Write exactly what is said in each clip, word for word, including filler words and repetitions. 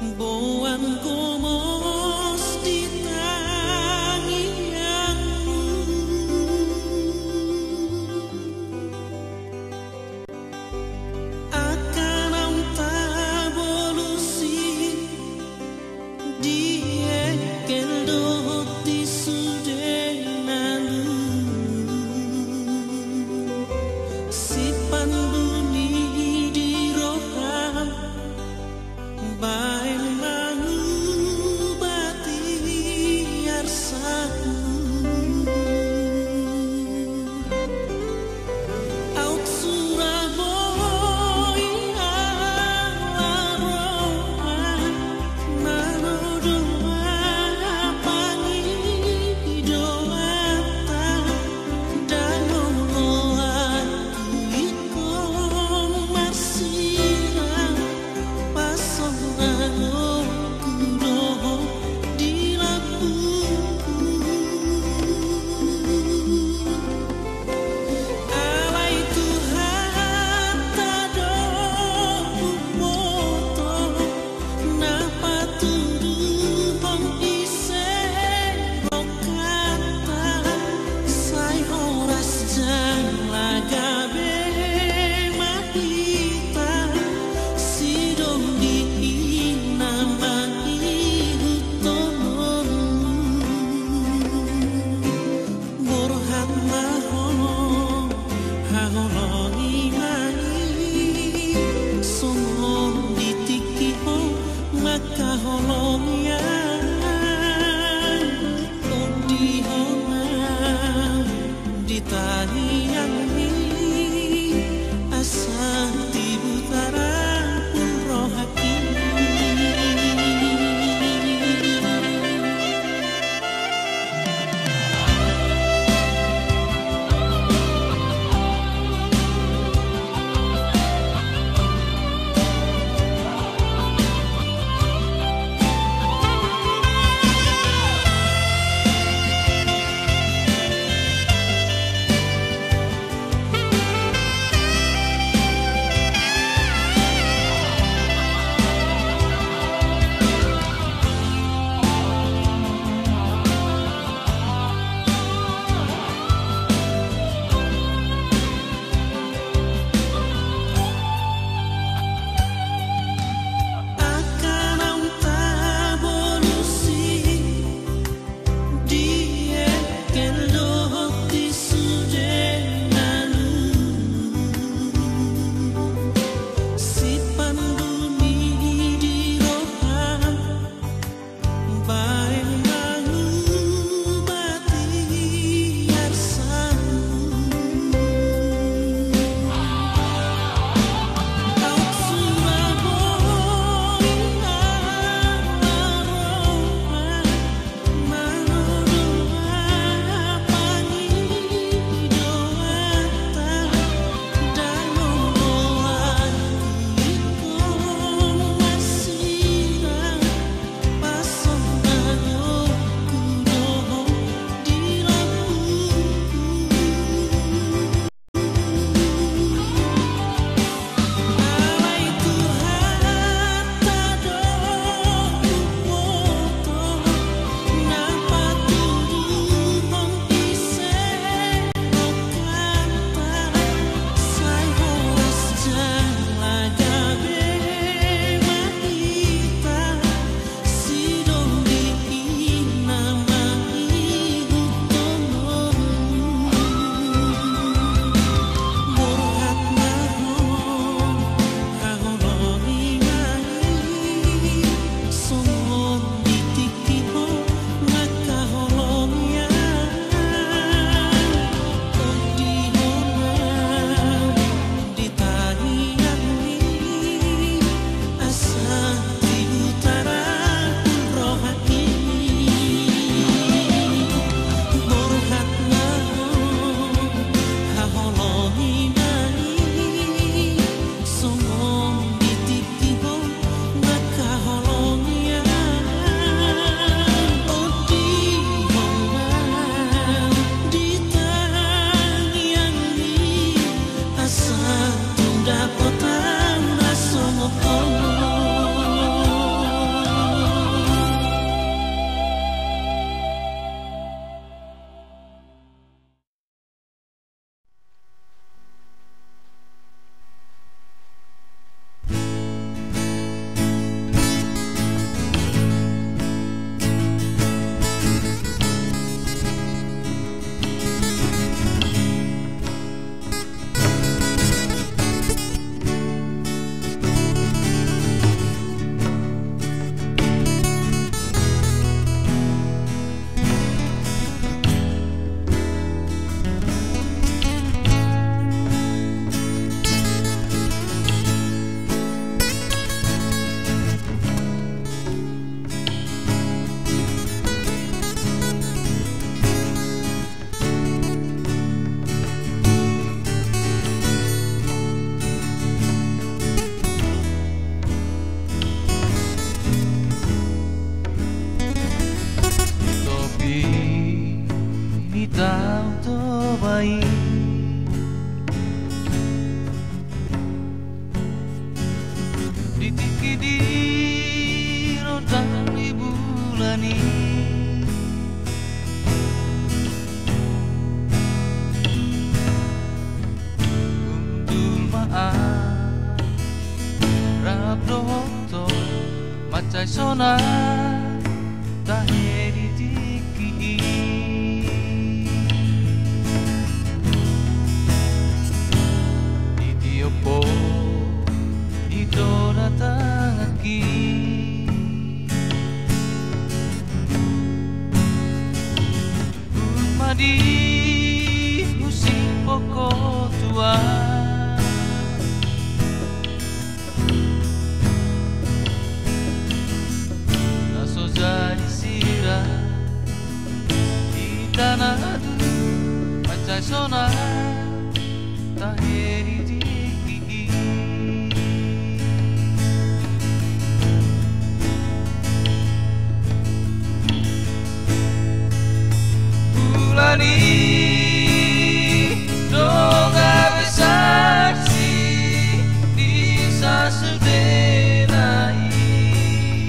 Boan gomos di tangiangmu. Angka naung tabolusi di engkel dohot di sude na lu. Sipandung i di roham, baen mangubati arsakmu. Aut sura boi ala roha, manodoha pangidoanta, ndang olo ahu ingkon marsirang, pasonangonku do di lambungku. Alai Tuhanta do huboto, na patuduhon ise bongkanta, sai horas jala gabe ma hita, sidoli i na mangihuthononmu. Borhat ma ho, haholongi ma i, songon di tingki on mangkaholongi au, tondihon au di tangiangmi, asa tibu tarang rohangki. Di tingki di rondang ni bulan i, hundul ma ahu rap dohot ho mansai sonang tahe di tingki i. Ditiop ho ito na tanganki. Huhut ma dihusip ho tu ahu. Na so jadi sira di tano, mansai sonang tahe di tingki i. Bulan i do gabe saksi di sasudena i.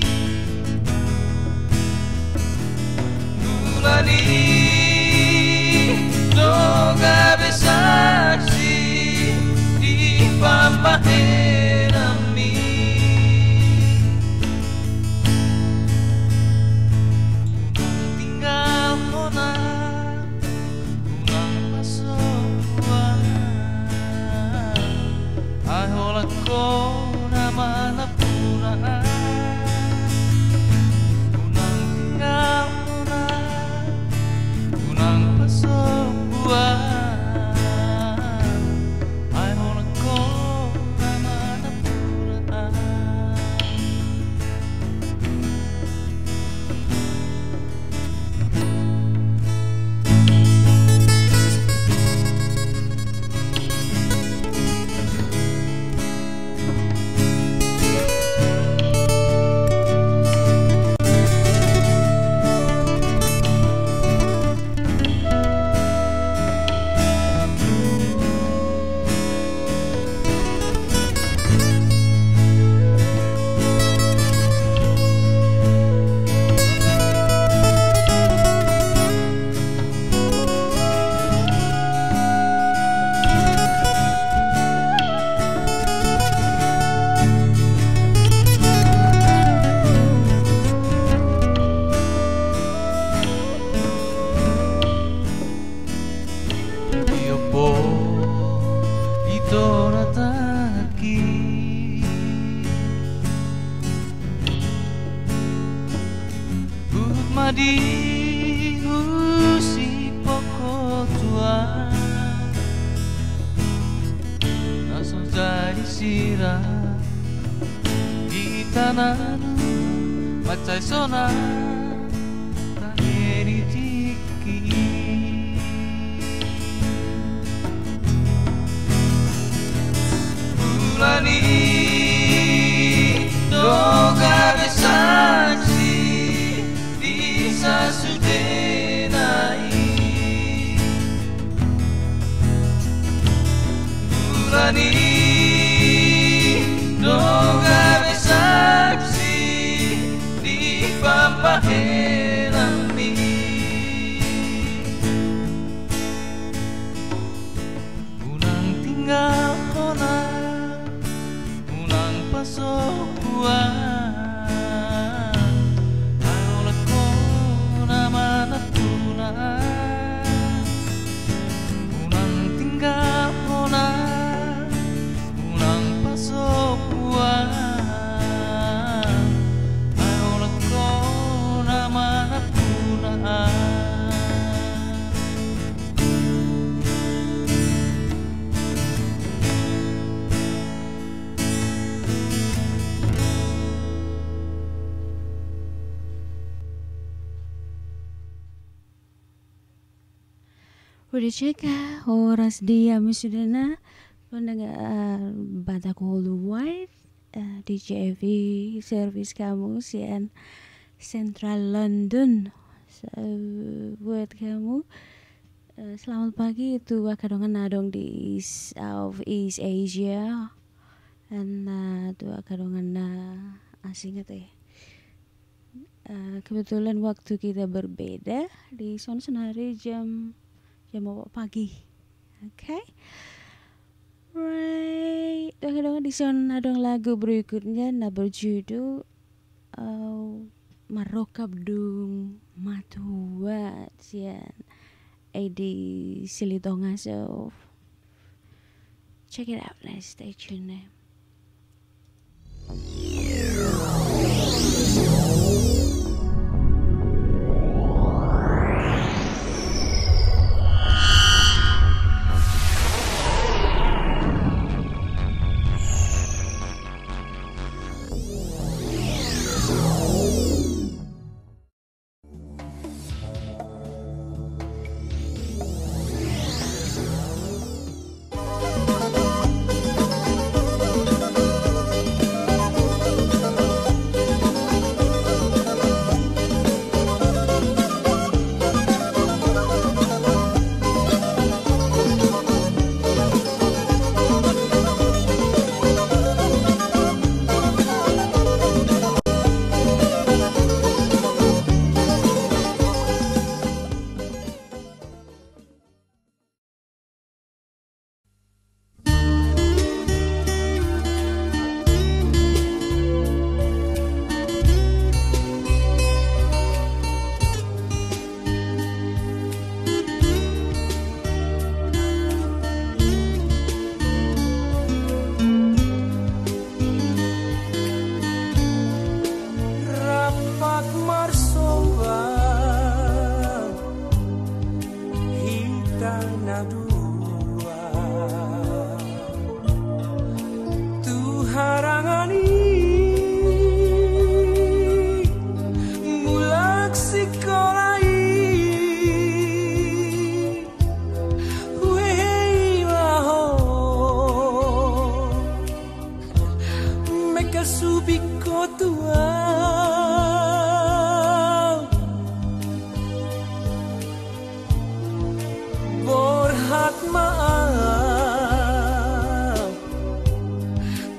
Bulan i do gabe saksi di pambahenanmi. Unang tinggalhon ahu, unang pasohon ahu. Ai holan ho na manampuna ahu. Unang tinggalhon ahu, unang pasohon ahu. Ai holan ho na manampuna ahu. Ditiop ho ito na tanganki. Huhut ma dihusip ho tu ahu. Na so jadi sira di tano, mansai sonang tahe di tingki i. Bulan i do gabe saksi di sasudena i. Bulan i do gabe saksi di pambahenanmi. Unang tinggalhon ahu, unang pasohon ahu. Ai holan ho na manampuna ahu. Unang tinggalhon ahu, unang pasohon ahu. Ai holan ho na manampuna ahu. Udah cek, ah, horas di ami sudena. Pendengar Batak Worldwide, eh, D J F I service kamu sian Central London. So, buat kamu Eh, selamat pagi tu angka dongan na adong di Southeast Asia. Dan, eh, tu angka dongan na asing, ate. Eh, kebetulan waktu kita berbeda, di son sonari jam, jam opat pagi. Oke. Right. Oke, dong, di son adong lagu berikutnya na berjudul, eh, Marrokap Dung Matua, sian Edi Silitonga. So, check it out, let's stay tuned. Rap marsombah hita na dua tu harangan i, mulak sikola i, huhehe ma ho mekasubik ho tu au. Borhat ma au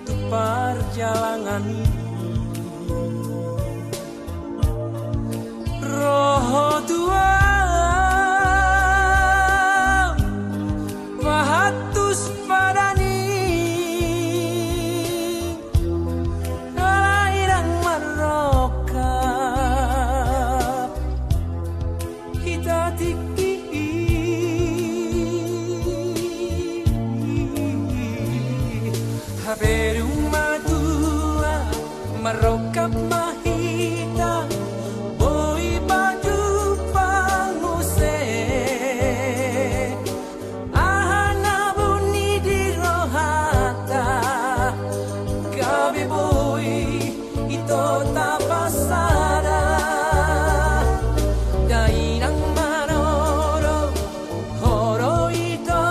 tu parjalangan i, ro ho tu au pahantus padan i, alai ndang marrokap hita tingki i. Hape dung matua, marrokap ma hita, boi pajumpang muse. Aha na buni di rohanta, gabe boi ito tapasada. Dainang manoro, horo ito,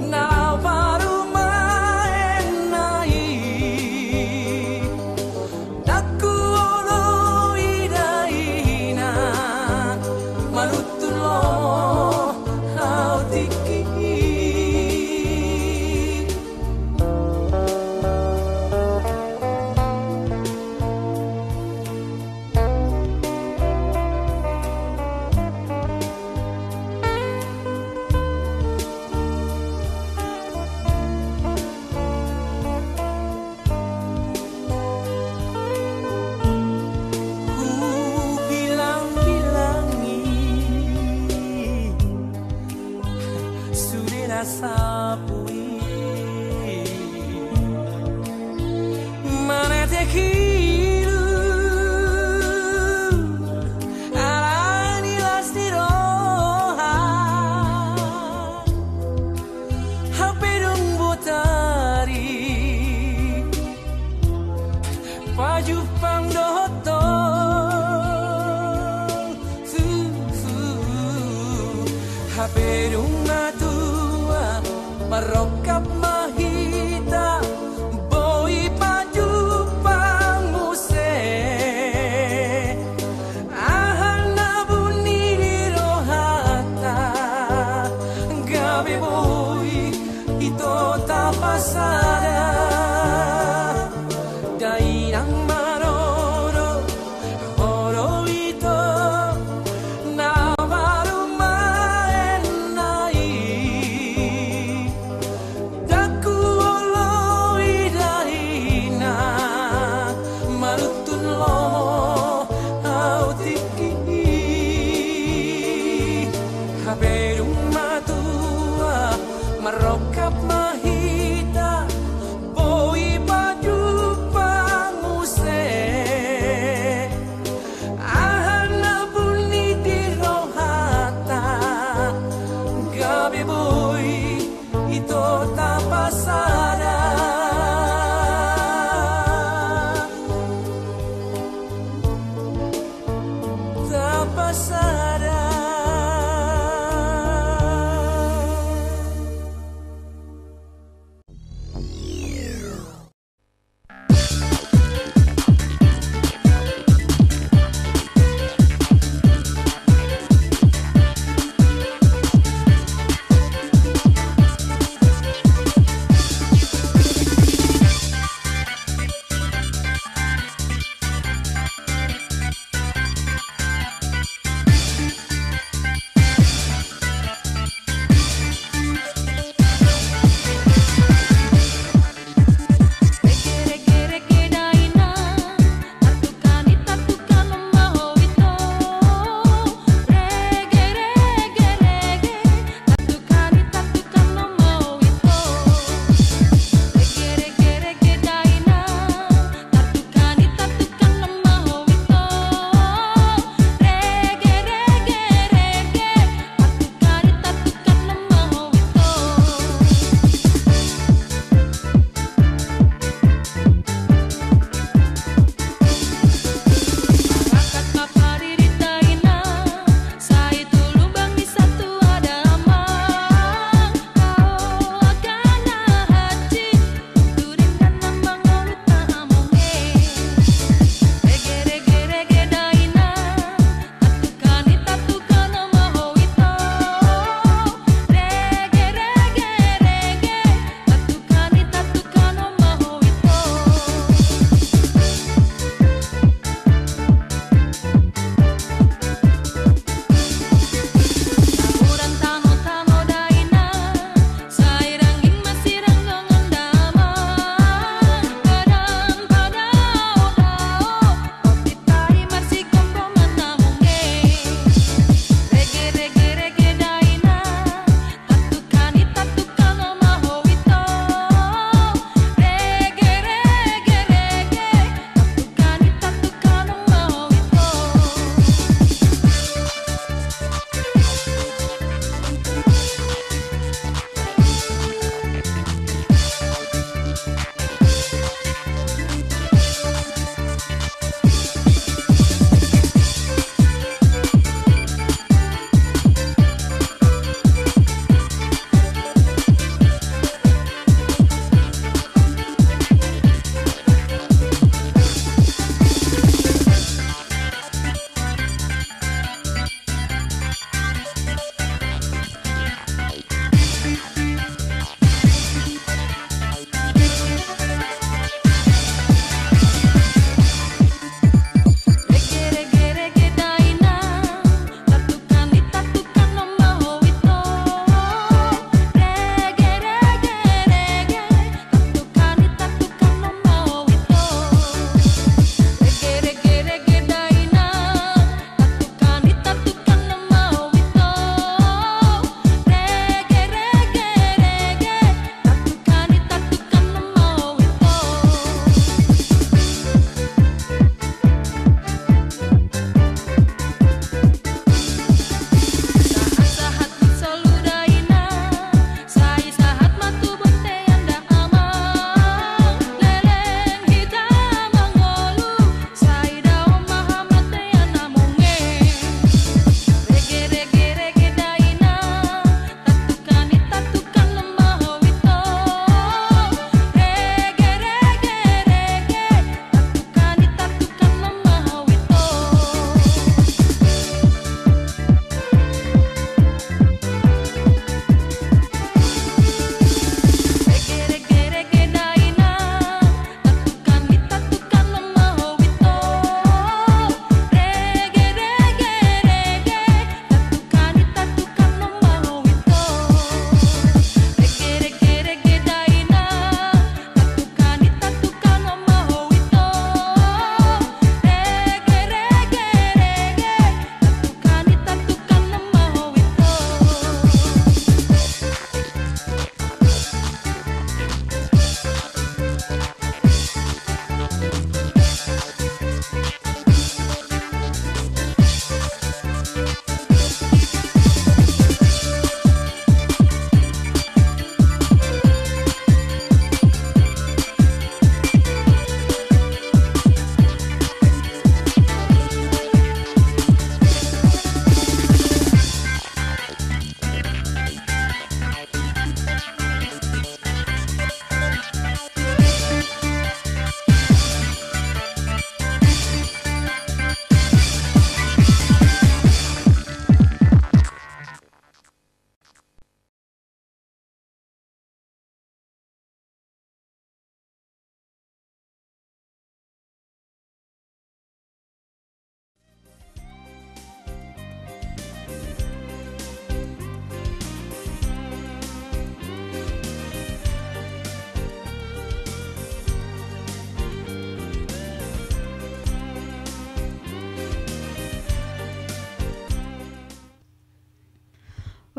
na parumaen na i. Ndang huoloi dainang, manuntun lomo au tingki i. Hubilangbilangi sude na sapu i, manetek ilu alani las ni roha. Hape dung botari pajumpang dohot ho. Fu, fu. Hape dung matua, marrokap ma hita, boi pajumpang muse. Aha na buni di rohanta, sada.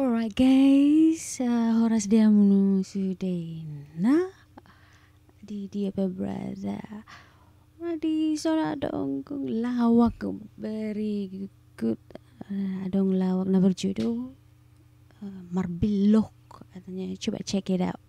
Alright guys, eh, horas di hamu sude na. Di dia pe berada. Di son adong lawak berikut, eh, adong lawak na berjudul, eh, Marbillok katanya. Coba check it out.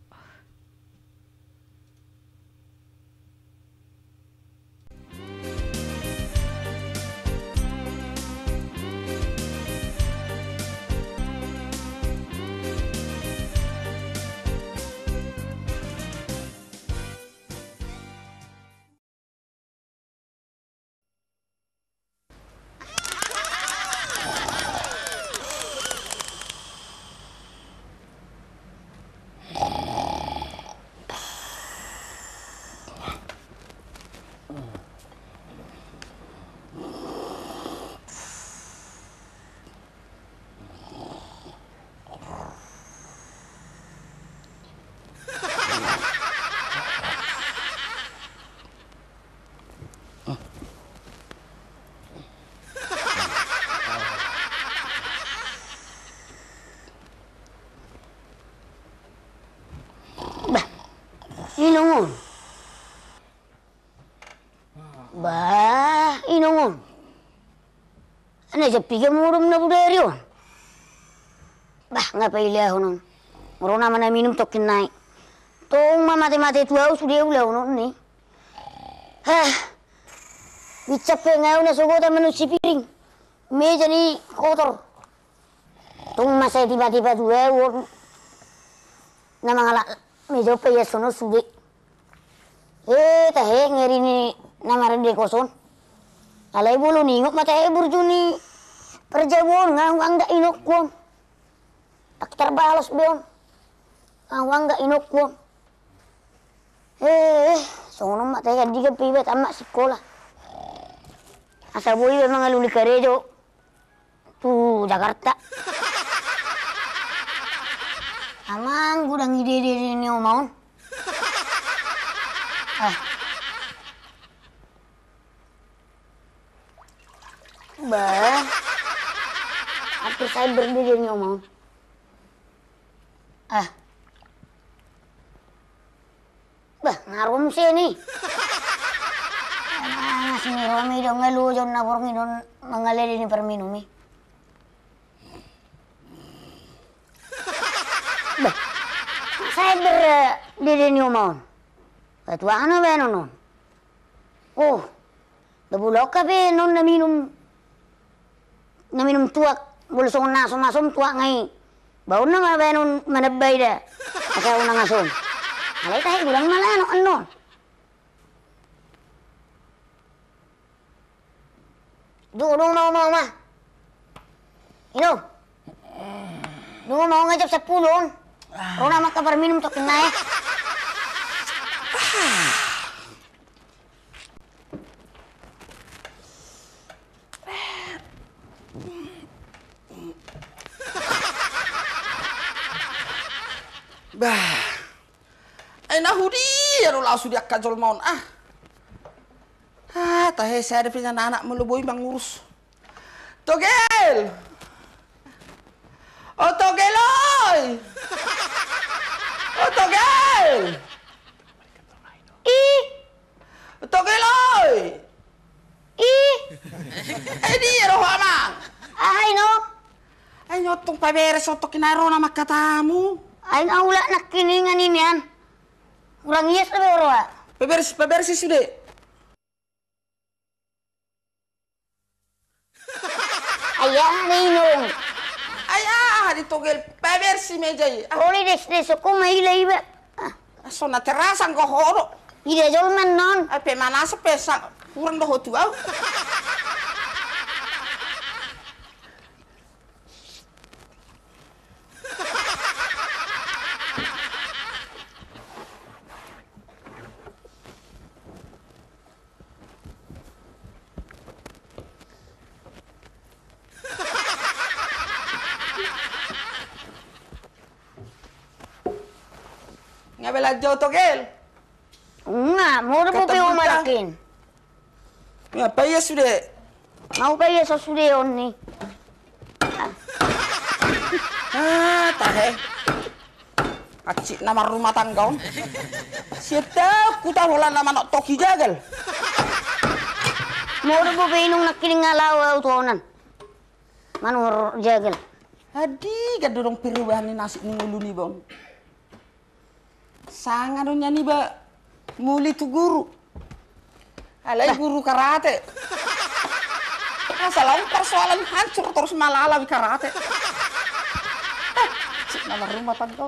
Bah, inong on. Bah, inong on. Ana jampi ga modom na budari on. Bah, nga pailehon on. Ro nama na minum tongkin nai. Tong ma mate-mate tu au sude ulaon on ni. Hah. Bincang pe nga au na sogot manunsi piring. Meja ni kotor. Tung ma sai tiba-tiba tu au on. Na mangalap meja on pe ia sonon sude. Eh, tahe ngeri ni na marende koson. Alai bolo ningot ma tahe burju ni parjabu on nga huanggap inokku on. Tak terbalas be on. Nga huanggap inokku on. Eh, sonon ma tahe andigan pe iba tamat sikola. Asa boi iba mangalului karejo. Tu Jakarta. Amang, godang i dede ni oma on. Ah. Bah. Hampir sai berdede ni oma on. Ah. Bah, nga ro muse ni. Nga si ni ro mi do nga lujon na borngin on mangalele ni parminum i. Bah, sai ber, eh, dede ni oma on. Bah, tu aha na baenon on. Oh, da bolo on hape non na minum, na minum tuak, bolo songon na asom-asom tuak nga i. Bah on nama baenon manambai da. Asa unang asom. Alai tahe godang ma lae annon. Dung, dung ma, ma, ma. Inong. Dung ma, nga jam sampulu on. Ro nama ka parminum tongkin nai. Bah. Ai na hudia do laos sude angka jolma on, ah. Ah, tahe sada pe na anak molo boi mangurus. Togel! O Togel oi! O Togel! I! O Togel oi! I! Eh, dia roha, Amang? Aha, Inong? Ai, nyontong paberes, nyontong kinaro na mangkatamu. Ai, nga ulak nangkiningan inian. Urang ias labe roha. Paberes, paberes sude. Ai aha, Inong? Ai aha, di Togel, paberes meja i. Ah. Olo, des, des, sokko ma ila iba. Ah. Songon na terasa anggo ho do. Ida jolma non. Ai pe manasa pe sa, kurang do ho tu au. Nga belanja o Togel. Nga, molo bope o marakin. Nga paias sude. Nga hupaias sude on ni. Ah, tahe. Hansit na marrumah tangga on. Sian taon huta holan na manoktoki jagal. Molo bope inong nangkining nga laho au tu honan manuhor jagal. Adi, gandodong perubahan ni nasib ni ngolu niba on. Sanga do nian iba muli tu guru. Alai guru karate. Masalah on persoalan hancur terus malala di karate. Sik nama rumah tangga.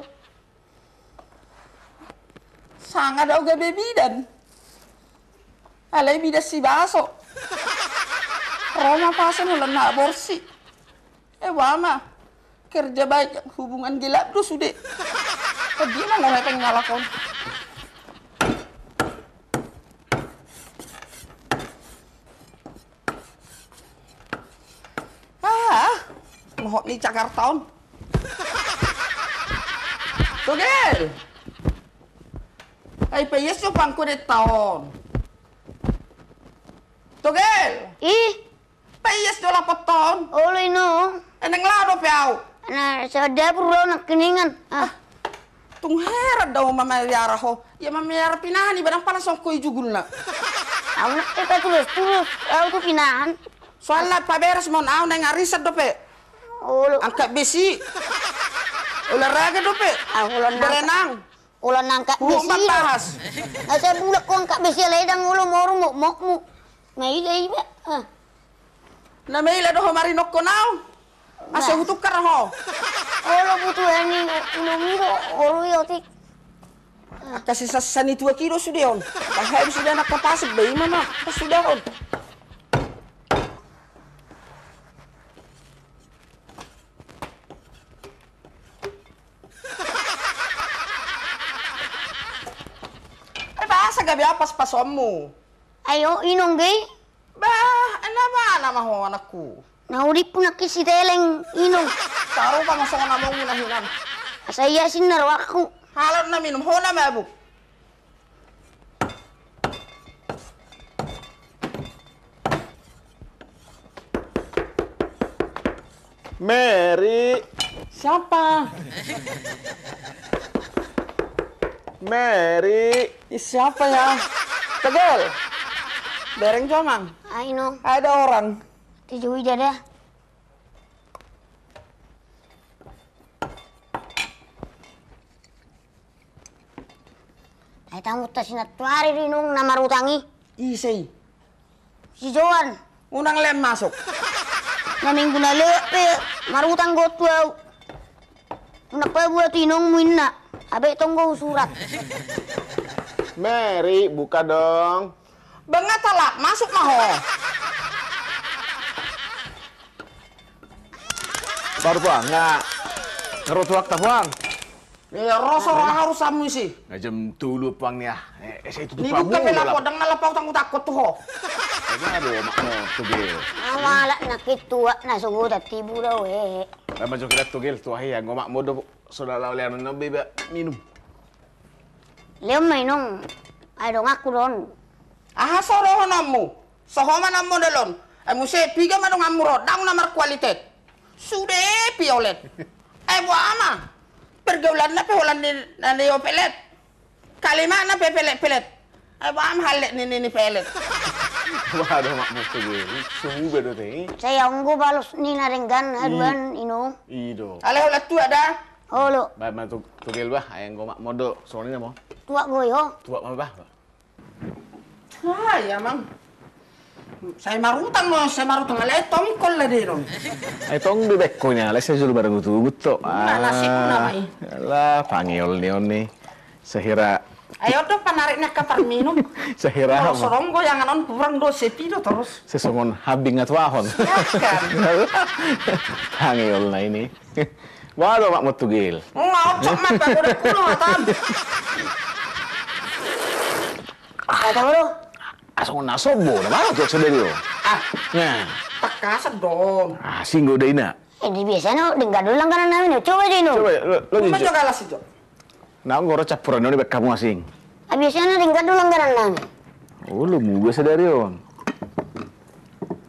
Sanga do gabe bidan. Alai bidan si baso. Roma pasen holan na aborsi. Eh, boha ma. Kerja baik, hubungan gelap do sude. Tadi ma mau hepeng ngalakon. Ah, mohot ni Jakarta on. Togel. Ai paias jo pangko de taon. Togel. Ih. Paias do lapot on. Olo ino. Eneng lao dope au. Na sada pura nangkiningan. Ah. Tung heran do mamiara ho. Ia mamiara pinahan iba dang pala songko i jugulna. Au na eka tulus tulus au tu pinahan. Soalna paberes mon au naeng arisan dope. Olo. Angkat besi. Olahraga dope. Berenang. Olo nangkak besi. Asa bulak ho angkak besi alai dang olo moru mokmokmu. Na ida iba. Na maila do ho marinokko nau. Asa hutukar ho. Olo butuh ani inong ido olo iotik. Angka sisassa ni tuak ido sude on. Bahai sude anak kapasik be ima ma sude on. Eh, bahasa gabe apas pasonmu. Ayo inong gei. Bah, ena ba nama ho anakku. Na udippu nangkin siteleng inong. Tarupa masongon amongu na hinan. Asa ia sinna roakku. Halot na minum ho na mabuk. Mary. Siapa? Mary. Ih, siapa ya? Tegel. Bereng jo amang. Aino. Ada orang. Tuju ida da. Ai tangut ta sinatuari do inong na marutang i. Ise i? Si Johan. Unang lem masuk. Na minggu na lewat pe marutang do tu au. Unang pabuat inongmu inna. Abe tonggo surat. Mary, buka dong. Bang nga talak masuk ma ho. Baru puang nga. Ngeru tuak ta puang. Iya, roso roha urusanmu isi. Nga jam tolu puang nia. Eh, saya tutup. Ni buka pe lapo dang na lapau tangku takut tu ho. Aduh, mak mo tugil. Awalak na kituak na subutan tibu da we. Lama jo kilat tugil tu ahi ya ngo mak mo do. Soda lao leanon na beba minum. Leon ma inong. Ai donganku don. Aha so dohononmu? So ho ma na model on. Ai muse piga ma donganmu ro, dang na markualitet. Sude piolet. Ai boha ma. Pergaulanna pe holan ni na ni opelet. Kalimatna pe pelet-pelet. Ai boha ma hallet ni ni pelet. Waduh mak mutu be. Sumu be do te. Sai onggo balos ni na denggan haduan inong. Ido. Ale holan tuak da. Olo. Bah, ma tu, tugel bah, ai anggo mak model songon i na mo. Tuak goi ho. Tuak ma bah. Ah, iya mang. Sai marutang no, sai marutang alai tong i kolla de dong. Ai tong di bekko nya, alai sai jolo barang utu buto. Nah, nasib na mai. Alah, pangiol ni on ni. Sehira. Ayo do panarik ni angka parminum. Sehira. Sorong goyangan on kurang do sepi do terus. Sesongon habing atau ahon. Silakan. Pangiol na ini. Waduh, mak mo tugil. Ngocok mata gua dek kulo mata. Kata lu. Asal na sobo, na mana tuh saudari lo? Ah, nah. Takasan dong. Ah, singgo deh ina. Eh, di biasanya denggan dulu langganan namin. Coba aja ino. Coba ya, lo, lo jujur. Coba galas itu. Nah, nggak ada campuran ini bek kamu asing. Ah, biasanya denggan dulu langganan namin. Oh, lu mau biasa dari on.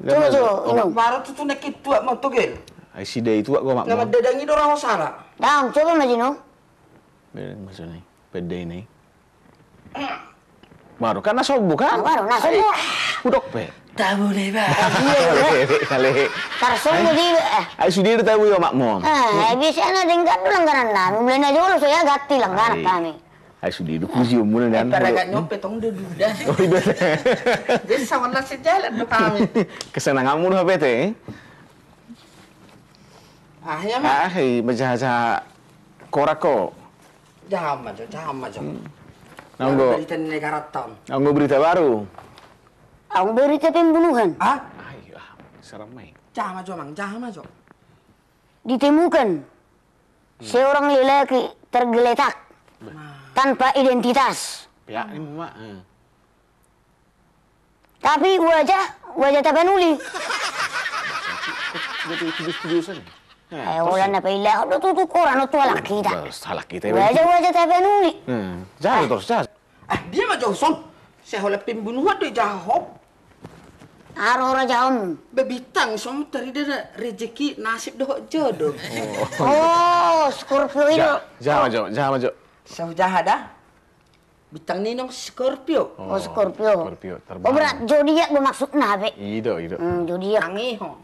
Coba, coba, ino. Baru tutu nekit tuak mau tugil. Ai sida i tuak gomok. Na mandadang i do ra ho sada. Dang, coba ma jino. Maksudna i, pede ini. Baru kan na sombu kan? Baru na sombu. Hudok pe. Tabu deba. Kale. Tarsombu di. Ai sude do tabu i omakmu. Ah, biasana denggan do langganan nami. Mulai na jolo so ia ganti langganan kami. Ai sude do puji omuna dan. Paragat nyompe tong do duda. Oh, iya. Jadi sama nasi jalan do kami. Kesenanganmu do hapete. Ah, iya ma. Ah, i majaha-jaha korak ko. Jaha ma jo, jaha ma jo. Nanggo berita ni negara taon. Nanggo berita baru. Au berita pembunuhan. Ah? Ayo, ah, serem mai. Jaha ma jo, Mang, jaha ma jo. Ditemukan seorang lelaki tergeletak tanpa identitas. Ya, ini mak. Tapi wajah, wajah Tapanuli. Eh, holan na paila, holan tutu koran, tu halak hita. Halak hita. Wajah, wajah Tapanuli. Jaha terus, jaha. Ah, dia ma jo son. Sai holan pembunuhan do jaha ho. Aro raja om. Bebitang som tadi dia rezeki nasib dohot jodoh. Oh, Scorpio i do. Jaha ma jo, jaha ma jo. Sau jaha da. Bintang ni nong Scorpio. Oh, Scorpio. Scorpio terbang. Oh, berat zodiak do maksudna be. Ido, ido. Hmm, zodiak. Angiho.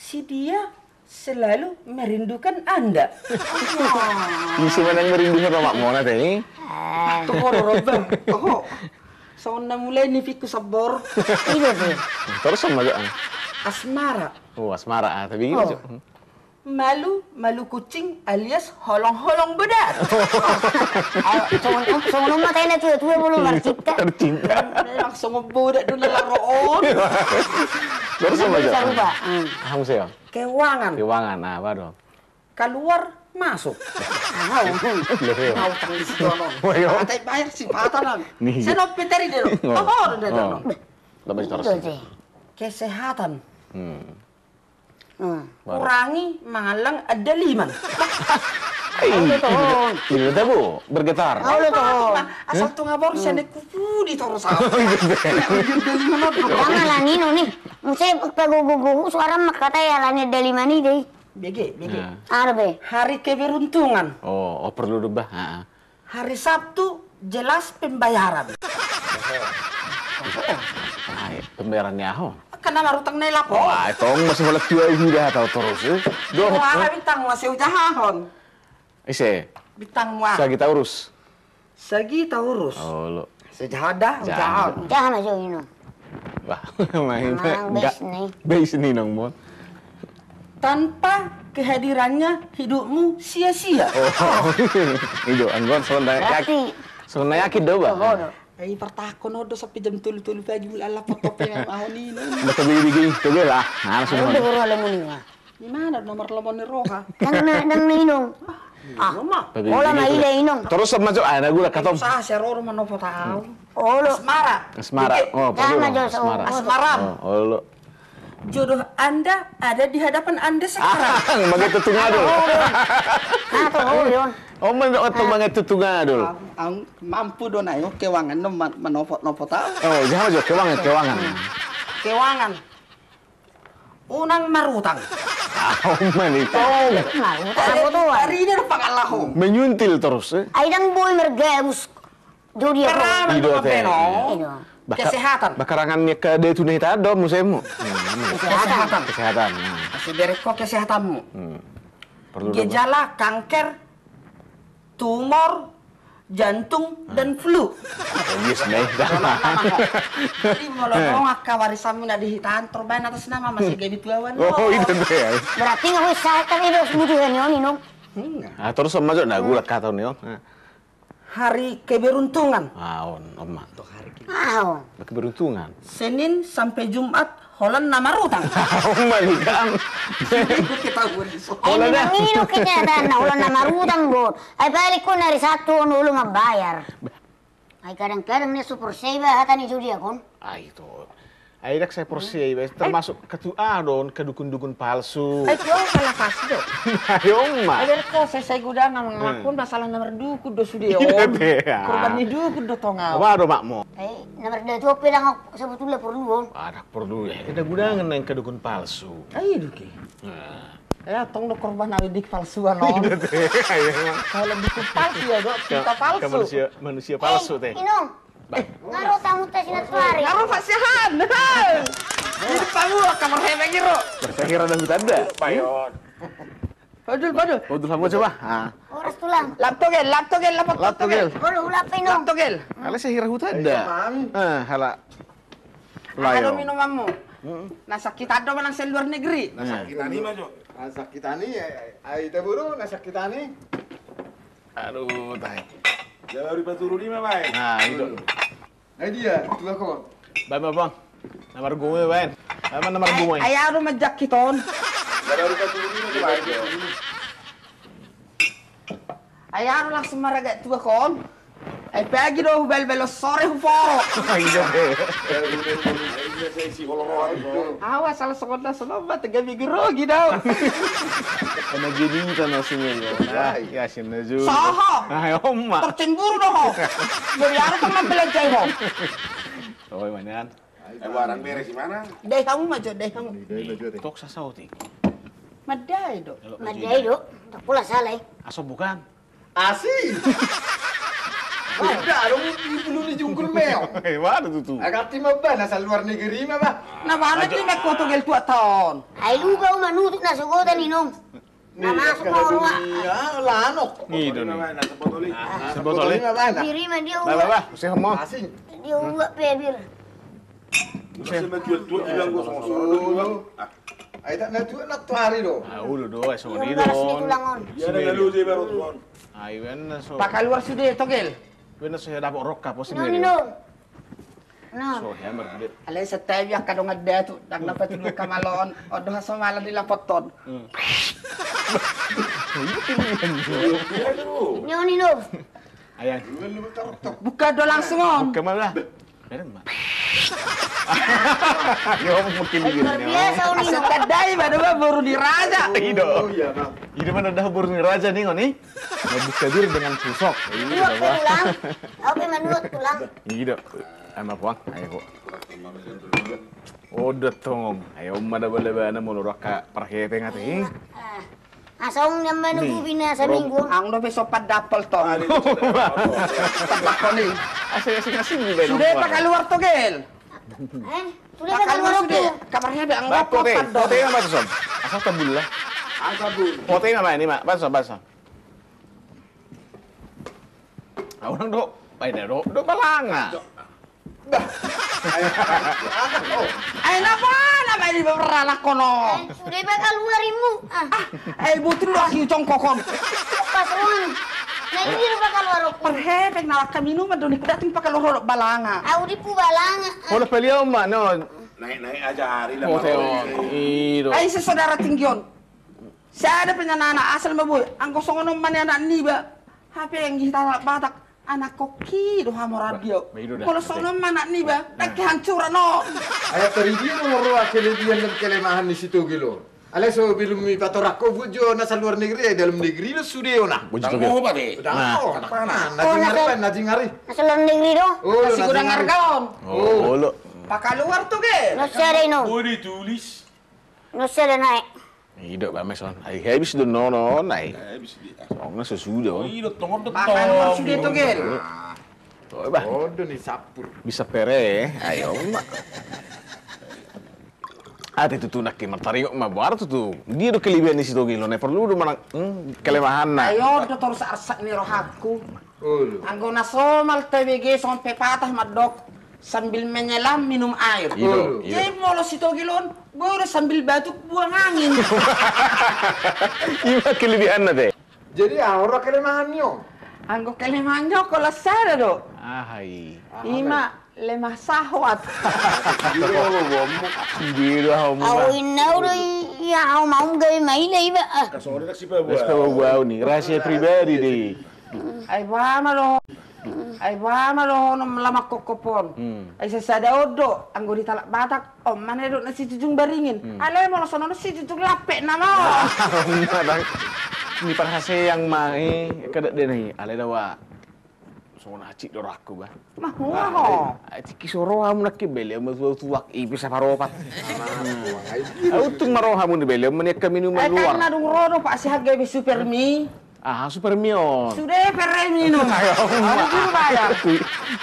Si dia selalu merindukan Anda. Ise manang merindukan omakmuna tadi. Toho ro roba, toho. Songon na mulai ni piku sabor. Iya sih. Terus sama aja. Asmara. Oh, asmara. Ah, tapi gitu. Malu, malu kucing alias holong-holong bodat. Songon, songon ma tena tua-tua molo marcinta. Marcinta. Memang songon bodat do na laroon. Terus sama aja. Sarupa. Ah, museo. Keuangan. Keuangan, nah, baru. Keluar, masuk. Nah, utang di situ, no. Atai bayar sipatan. Saya no peteri dia. Apa orang dia, no? Kesehatan. Kurangi mangallang andaliman. Ilo tabo bergetar. Asal tu ngabor sene kupudi torus au. Andaliman. Alani nong ni. Muse pagogo-gogo suara makatai alani andaliman i dei. Bege, bege. Ada be. Hari keberuntungan. Oh, perlu do bah. Hari Sabtu jelas pembayaran. Pembayaran ni aha? Kan na marutang na i lapo. Wah, tong masih holan tua i huida hatau torus. Dohot. Wah, bintang masih ujahahon. Ise? Bintang wah. Sagitaurus. Sagitaurus. Olo. Sejahada, jaha. Jaha ma jo ino. Wah, main. Bais ni nong mon. Tanpa kehadirannya hidupmu sia-sia. Ido, anggo songon na yakin. Songon na yakin do bah. Ai partakon do sampe jam tolu, tolu pagi mula ala potop ya aho ni. Maka bigi-bigi, coba lah. Nah, langsung. Di mana nomor lomon ni roha? Dang na, dang na inong. Ah, olo ma ida inong. Terus sama jo, ah, na gula katom. Sa, sa roro manopo tau. Olo. Asmara. Asmara. Oh, asmara. Asmara. Olo. Jodoh Anda ada di hadapan Anda sekarang. Mangetutu ngadul. Oh, mangetutu ngadul. Mampu do na yo keuangan no manopot-nopot tau. Oh, jaha jo keuangan, keuangan. Keuangan. Unang marutang. Au manitong. Marutang apa tuan? Ari dia pangalaho. Menyuntil terus, eh. Ai dang boi mergabus. Jodi apa? Ido te. Kesehatan. Bakarangan ni ka de tu neta do musemu. Kesehatan. Kesehatan. Masih bereko kesehatanmu. Gejala kanker, tumor, jantung, dan flu. Yes, nih. Jadi molo dong akka warisanmu na di hitan terbain atas nama masih gabi tuawan. Oh, itu deh. Berarti nggak usah kan ido sebutuhan ni on inong. Ah, terus sama jo na gula kata ni on. Hari keberuntungan. Ah, on, on ma. Untuk hari keberuntungan. Senin sampai Jumat holan na marutang. On ma ni kan. Ai memang ido kenyataan na holan na marutang got. Ai balik ko na hari Sabtu on olo mambayar. Ai kadang-kadang ni super seba hata ni jodi akon. Ai to. Ai ndang sai porsea iba, termasuk ketua do on, kedukun-dukun palsu. Ai tu au salah pasti do. Ai on ma. Ai berko sai, sai godang na mangaku on, masalah na mardukun do sude on. Korban ni dukun do tong au. Ba do makmo. Ai na mardatu pe ndang au sebetulna porlu on. Ndang porlu ya. Eda godang na angka dukun palsu. Ai duki. Ya tong do korban au di palsuan on. Kalau dukun palsu ya do, kita palsu. Manusia, manusia palsu te. Inong. Nga ro tamu ta sinatuari. Nga ro pasiahan. Ini tamu kamar hemeng iro. Saya kira ada hutan dah. Payon. Padul, padul. Padul, kamu coba. Ah. Horas tulang. Lap togel, lap togel, lap togel. Horas tulang. Lap togel. Ala saya kira hutan dah. Ah, hala. Layo. Anu minumanmu. Na sakit ado manang se luar negeri. Na sakit ani ma jo. Na sakit ani, ai taburu na sakit ani. Aduh, tai. Jala uri paturu lima bae. Nah, itu. Nah dia, tua kon. Bae ma bang. Na margumui bae. Bae ma na margumui. Ai anu manjak hiton. Jala uri paturu lima bae. Ai anu langsung maraga tua kon. Ai pagi do hubelbel sore huporo. Awas salah songon na songon ma tega minggu rogi dau. Ana jadi kita nasinya ya. Ya sini aja. Saha. Ai on ma. Tercemburu do ho. Jadi anu kan mambelanjai ho. Oi manian. Barang beres di mana? Dai hamu ma jo, dai hamu. Tok sasaotik. Madai do. Madai do. Tak pula salah. Aso bukan. Asi. Beda dong, di bulu ni junggul meo. Eh, mana tutu? Agak tim apa? Nasa luar negeri ma ba. Na mana tim aku togel tua ton. Ai lu bau manutuk na sogotan inong. Na masuk ma oroa. Lanok. Ni do ni. Sebotol i. Biri ma dia uak. Ba ba ba. Usia mo. Asi. Dia uak pe bir. Ai tak na tuak na tuari do. Ah, ulu do, ai songon i do. Ai ben na so. Pakaluar sude togel. Ben na so ya dapot rokka pos ni. Noni no. So ya merde. Alai setebi angka dongan datu, ndang na patulung kamalon, odo hasomalan di lapoton. Noni no. Ayang. Buka do langsung on. Buka malah. Bereng ma. Yo mungkin gitu. Luar biasa on. Asa tadai pada ba boru ni raja. Ido. Ido mana dah boru ni raja nih ngoni. Membuka diri dengan pusok. Iya, tulang. Oke, menurut tulang. Ido. Ama puang, ayo kok. Odo tong. Ayo ma da bale bana molo raka parhepeng ate. Asong nyamban ubi na saminggu. Ang dope sopat dapel tong. Tebak koni. Asing-asing asing di beno. Sude pakaluar togel. Eh, sude pakaluar sude. Kamarnya be ang. Pote ma batas on. Asal tabul lah. Pote ma ini ma batas on, batas on. Au nang do, baen do, do balanga. Bah. Ai na ba na baen di beralak kono. Sude ba kaluar imu. Ai butul do asi ucong kokon. Pas ruan. Na ini rupa kaluar oku. Parhepeng na lakka minuman do ni kudating pakaluar do balanga. Au di pu balanga. Hola paliau ma non. Naik-naik aja hari lah. Ido. Ai se saudara tinggi on. Sada pe na anak asal ma boi, anggo songon on ma ni anak niba. Hape anggi hita anak Batak, anak koki do hamoran dia. Molo songon on ma anak niba, nang kehancuran on. Ayat tari dia do roa kelebihan dan kelemahan ni si togel on. Alai so belum mi patorang ko buat jo nasa luar negeri, ai dalam negeri do sude on. Buat jo togel. Nah, najing ari. Nasa luar negeri do. Oh, nasi godang arga on. Oh, lo. Pakaluar togel. No sada ino. Boleh tulis. No sada naik. Ido ba mes on. Ai habis do nono on ai. Habis dia. Songon na so sude on. Ido tong on do tong. Pakaluar sude togel. Odo ni sampur. Bisa pere. Ayo ma. Ate tutu nangkin martaringot ma boar tutu. Dia do kelebihan ni si togel on, perlu do manang kelemahanna. Ayo do torus arsak ni rohangku. Anggo na somal T B G songon pepatah mandok sambil menyelam minum air. Jadi molo si togel on boi do sambil batuk buang angin. Ima kelebihanna te. Jadi aha ora kelemahanna on? Anggo kelemahanna on kola sada do. Aha i? Ima lemah sahwat. Au inna ura ia au maum gawe maila iba. Kasore tak sipa bau. Rahasia pribadi dei. Ai ba ma do. Ai boha ma dohonon lamak kokkop on. Hmm. Ai sasada on do, anggo di halak Batak, on ma na didok na sijujung baringin. Hmm. Alai molo songon on sijujung lampek nama on. Ni parhaseang ma i, kada dena i. Alai dawa. Songon acik do rohangku ba. Mahua ho. Acik i so ro hamu nangkin, belehon ma tuak-tuak i pe saparopat. Untung ma ro hamu ni belehon ma ni angka minuman luar. Kan na dung ro do Pak Siharga be Supermi. Aha, Supermi on. Sude perre minum. Ayo, ayo,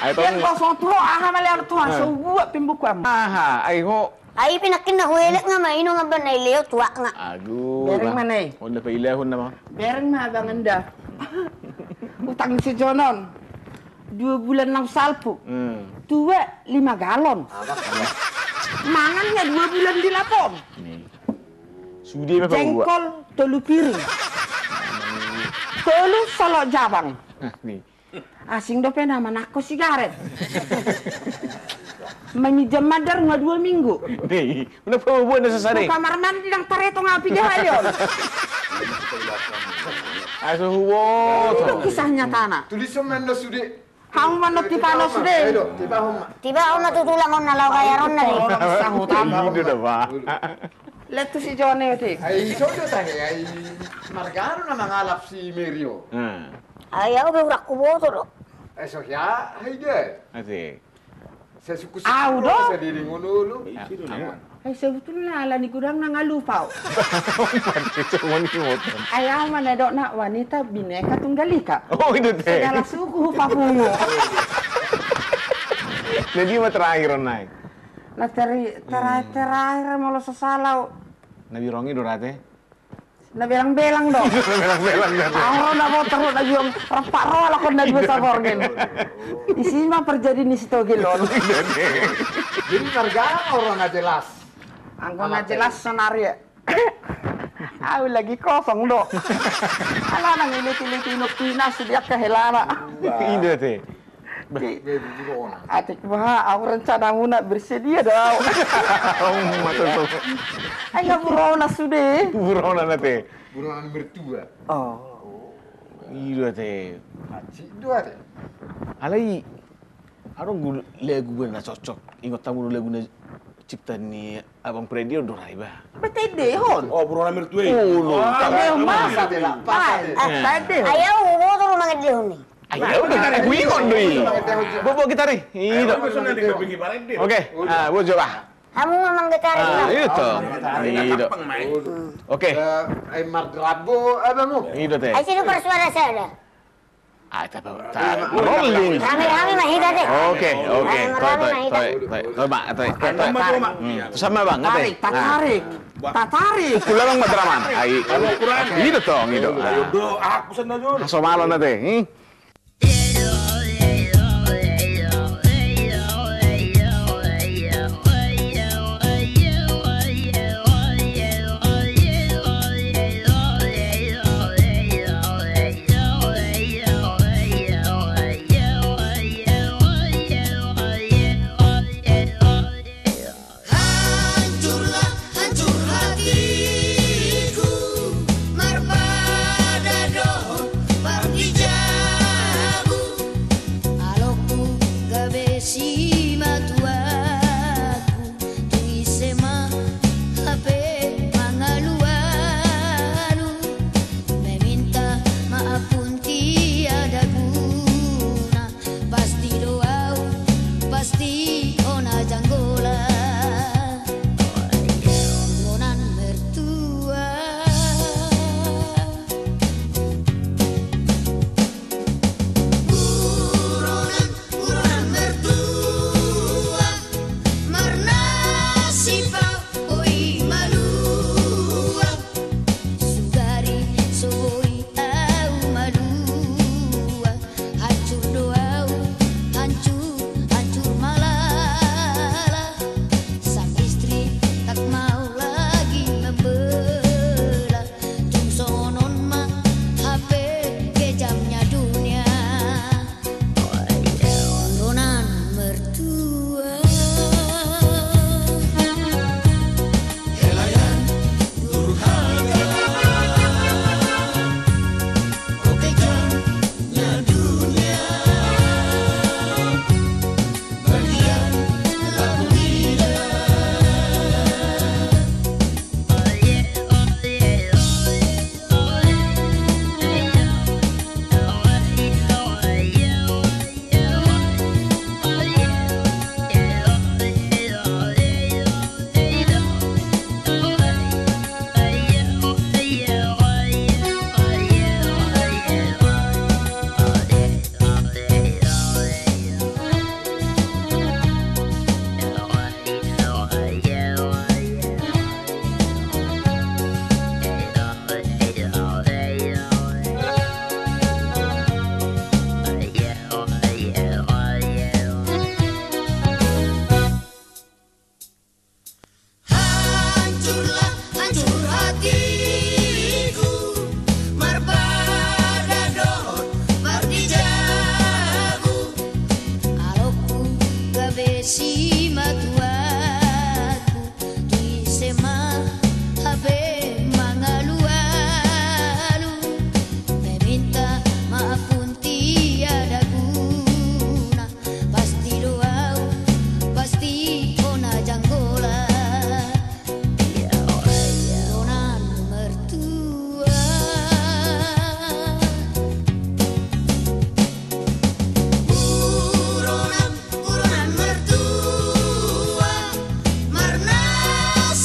ayo. Yang kosong tuho aha male anu tuhan so buat pimbuku am. Aha, ai ho. Ai pe nangkin na huelek nga mainum abang na ileo tuak nga. Aduh. Bereng mana i? Onda pe ilehon nama. Bereng ma abang enda. Utang si Jonon. Dua bulan nau salpu. Hmm. Tua lima galon. Mangan nga dua bulan di lapon. Ni. Sude ma pabua. Jengkol tolu piring. Tolu solok jabang. Ni. Asing dope na manangko sigaret. Meminjam mandar nga dua minggu. Ni, na pabua na sasada i. Kamar mandi nang tareto nga piga hali on. Aso huboto. Itu kisah nyatana. Tulis semen na sude. Hamu ma na tipano sude. Tipahon ma tutulang on na laho gayar on na di. Ido da ba. Letu si Jone ti. Ai so do tahe ai. Margaro na mangalap si Merio. Ai au be urangku boto do. Ai so hea hai de. Ate. Au do. Ai sebetulna ala ni godang na nga lupa au. Ai au ma na dok na wanita bineka tunggal ika. Oh, ido te. Segala suku hupapungu. Jadi ma terakhir on nai. Na terakhir, terakhir molo so sala au. Na birongi do rate. Na belang-belang do. Na belang-belang do. Au na botor na biong rampak ro alakon na dua saborngin. Isi ma parjadi ni si togel on. Jadi marga orang na jelas. Anggo na jelas sonari. Au lagi kosong do. Ala nang iliti-liti nuk pinas di akka helana. Ido te. Atik boha, au rencana muna bersedia do au. Ai nga burona sude. Burona na te. Burona mertua. Oh. Ido te. Atik do ate. Alai. Adong lagu na cocok. Ingot hamu do lagu na cipta ni Abang Freddy on do ra iba. Ba tendehon. Oh, burona mertua i. Ulu. Tendehon ma. Tendehon. Ai au boto do mangendehon i. Ai au do, huingot do i. Bobo gitar i. Ido. Oke. Ah, bojo ba. Hamu ma manggitar i. Ah, ido. Ido. Oke. Ai mardrabo abang o. Ido te. Ai sidu parsuara sada. Ah, ta, ta, rolling. Rame-rame ma hita te. Oke, oke. Rame-rame ma hita. Toe, toe, toe, toe, Bang, toe, toe. Sama, Bang, ate. Tarik, tatarik. Tatarik. Pukul abang madraman. Ai. Ido tong, ido. Ayo do, aku sana jo. Hasomalon ate. Hmm. Hancurlah, hancur hatiku, marpada dohot pargijang.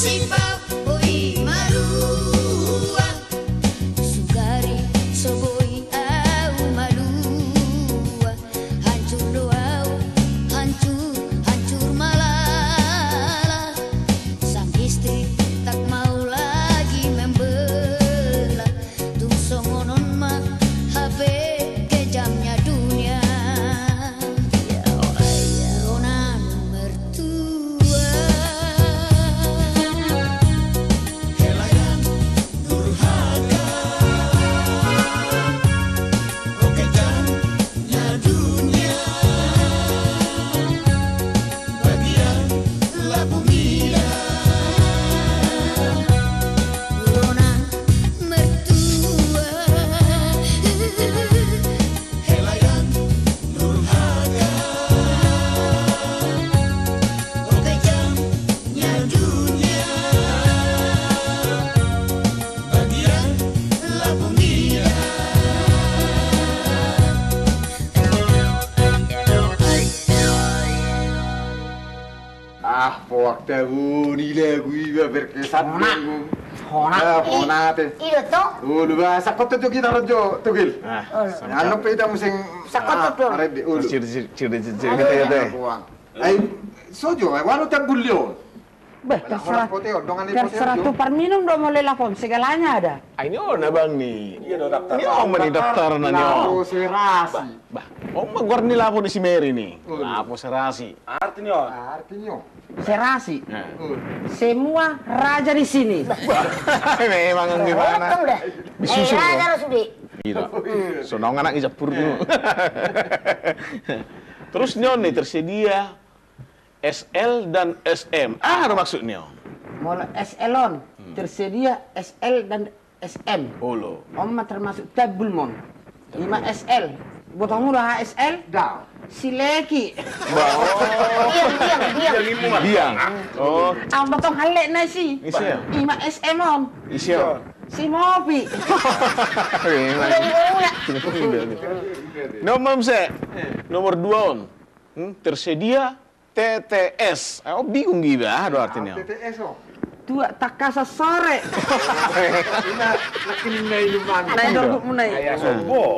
Sipau boi malua, sugari so boi au malua, hancur do au, hancur, hancur malala. Sang istri tak mau lagi membela, tung songon on ma hape kejamnya dunia. Buronan mertua. Helayan durhaka. Oh, kejamnya dunia. Bagian lapu mida. Buronan mertua. Helayan durhaka. Oh, kejamnya dunia. Bagian lapu mida. Ah, poak tabu ni lagu iba berkesan. Hona. Hona. Ah, hona te. I-, ido to? Ulu ba, sangkot tu gitar jo, Tugil. Ah, anu pe ita museng. Sangkot tu. Arende, ulu. Ciri, ciri, ciri, ciri. Aduh. Ai, so jo, ai, walo tabu lion. Bah, terserah. Terserah tu parminum do molo lapo on, segalanya ada. Ai, ni on abang ni. Iya do, daftar. Ni on ma ni daftar na ni on. Lapo serasi. Bah, bah. On ma goar ni lapo ni si Mary ni. Lapo serasi. Arti ni on. Arti ni on. Serasi. Semua raja di sini. Bah, memang gimana? Disusul. Raja sude. Iya. Sonang anak i campur tu. Terus ni on ni tersedia S L dan S M. Aha do maksud ni on? Molo S L on, tersedia S L dan S M. Olo. On ma termasuk tabu mon. Ima S L. Botongmu do aha S L? Dao. Sileki. Biang, biang, biang. Biang. Oh. Au botong halek na isi. Isi. Ima S M on. Isi. Simopi. Ni on ma muse. Nomor dua on. Hmm, tersedia T T S. Au bingung iba, aha do artina on? T T S on. Tuak tangkasan sore. Ina, lakin na inuman. Na inuman.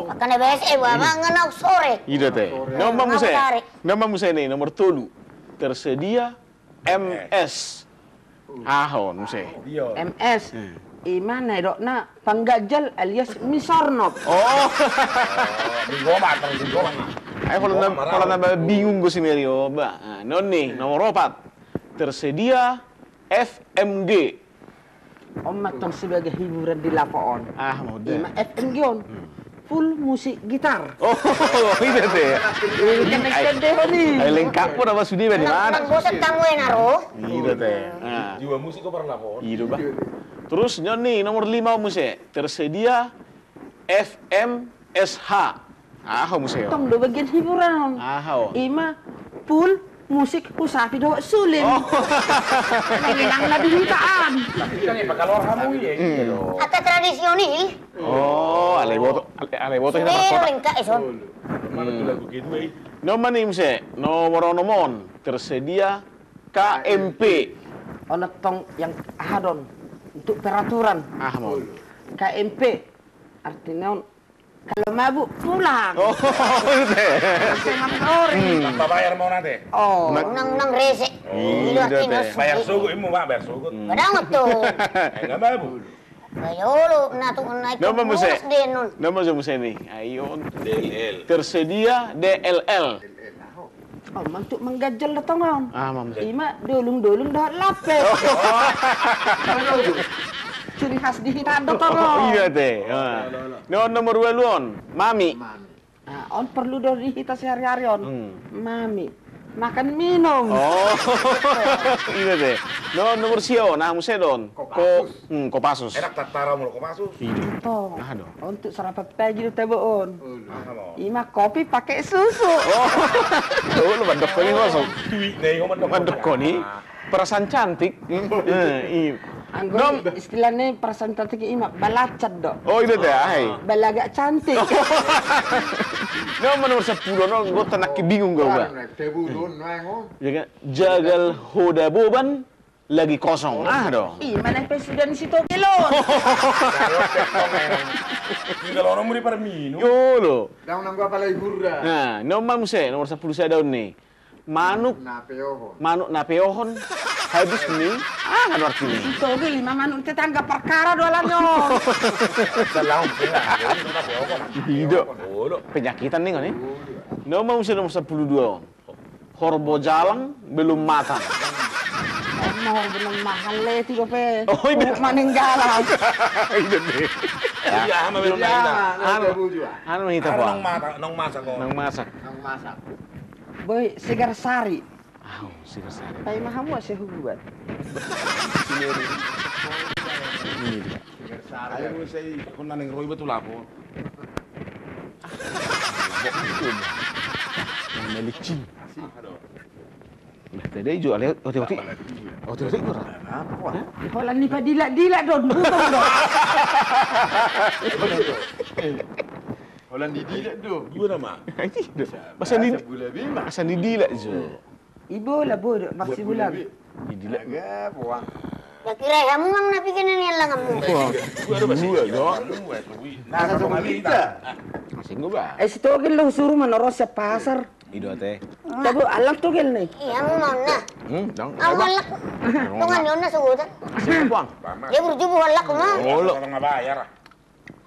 Makana biasa, eh, ba, mangan au sore. Ido te. Nomor muse. Nomor muse ni, nomor tolu. Tersedia M S. Aha on muse? M S. Ima na idokna pangganjal alias misornop. Oh. Ai, pola na, pola na ba bingung do si Mary, o ba. Ni on ni, nomor opat. Tersedia F M G. On ma tong sebagai hiburan di lapo on. Aha ma on da? Ima F M G on. Full musik gitar. Oh, ido te. Ai lengkap do ba sude ba di mana? Nang bosan tamu ena ro. Ido te. Jiwa musik do parlapo on. Ido ba. Terus ni on ni nomor lima muse. Tersedia F M S H. Aha muse on? Tong do bagian hiburan on. Aha on? Ima full musik husapi dohot suling. Oh. Nang na di huta an. Angka tradisi on i. Oh, alai boto, alai boto. Sude do lengkap ison. Ni on ma ni muse, nomor onom on, tersedia K M P. On tong yang aha do on untuk peraturan. Aha ma on? K M P. Artina on, kalau mabuk, pulang. Oh, ido te. Tanpa bayar ma on ate. Oh. Nang, nang rese. Ido artina. Bayar sogot, ima bayar sogot. Kadang tu. Enggak mabuk. Nomor muse. Nomor muse ni. Ai on. D L L. Tersedia D L L. Oh, mantuk mangganjal do tong on. Ima dolung-dolung dohot lape. Ciri khas di hita do tong on. Ido te. Ni on nomor ualu on. Mami. On perlu do di hita sehari-hari on. Mami. Makan minum. Oh. Ido te. Ni on nomor sia on. Aha muse do on? Kopassus. Kopassus. Enak tatara molo Kopassus. Ido. Aha do? Untuk sarapan pagi do tabo on. Ima kopi pakai susu. Oh, lu mandok koni kosong. Mandok koni. Perasaan cantik. Anggo istilahna perasaan cantik ima balacan do. Oh, ido te, ai. Balagak cantik. Ni on ma nomor sampulu on, gok tanaki bingung gok ba. Jagal hoda boban. Lagi kosong, aha do? I ma na pe suda ni si Togel on. Tinggal orang muri parminum. Yo lo. Dang nang gua pala hurra. Nah, nomor muse, nomor sampulu sada on ni. Manuk na peohon. Manuk na peohon. Habis ni. Ah, kan arti ni. Si Togel i ma manuk tetangga perkara do alani on. Ido. Penyakitan ni kan ni. Nomor muse nomor sampulu dua on. Horbo jalang belum matang. Horbo nang mahal le tigo pe. Oh, ido. Maneng jalang. Ido ni. Iya, ama belum matang. Anu, anu hita po. Nang masak, nang masak. Nang masak. Nang masak. Boi, Sigarsari. Au, Sigarsari. Paima hamu asa hubuat. Sigarsari. Ayo, saya kena neng roi betul apa? Nah, melicin. Nah, tadi jo ale ote-ote. Ote-ote gora. Holan ni padilak-dilak do, butong do. Holan didilak do. Dua nama. Masa ni, masa ni dilak jo. Ibola bodo maksi bulan. Didilak. Agak buang. Bakira hamu mang na pigana ni alanganmu. Dua do. Nah, satu kita. Masing gua ba. Eh, si Togel lo suruh manoros ya pasar. Ido ate. Tabu alang Togel ni. Iya, hamu mang na. Hmm, dong. Alang. Tongan ni on na sugutan. Masing gua. Dia burju bukan laku mah. Olo. Tengah bayar.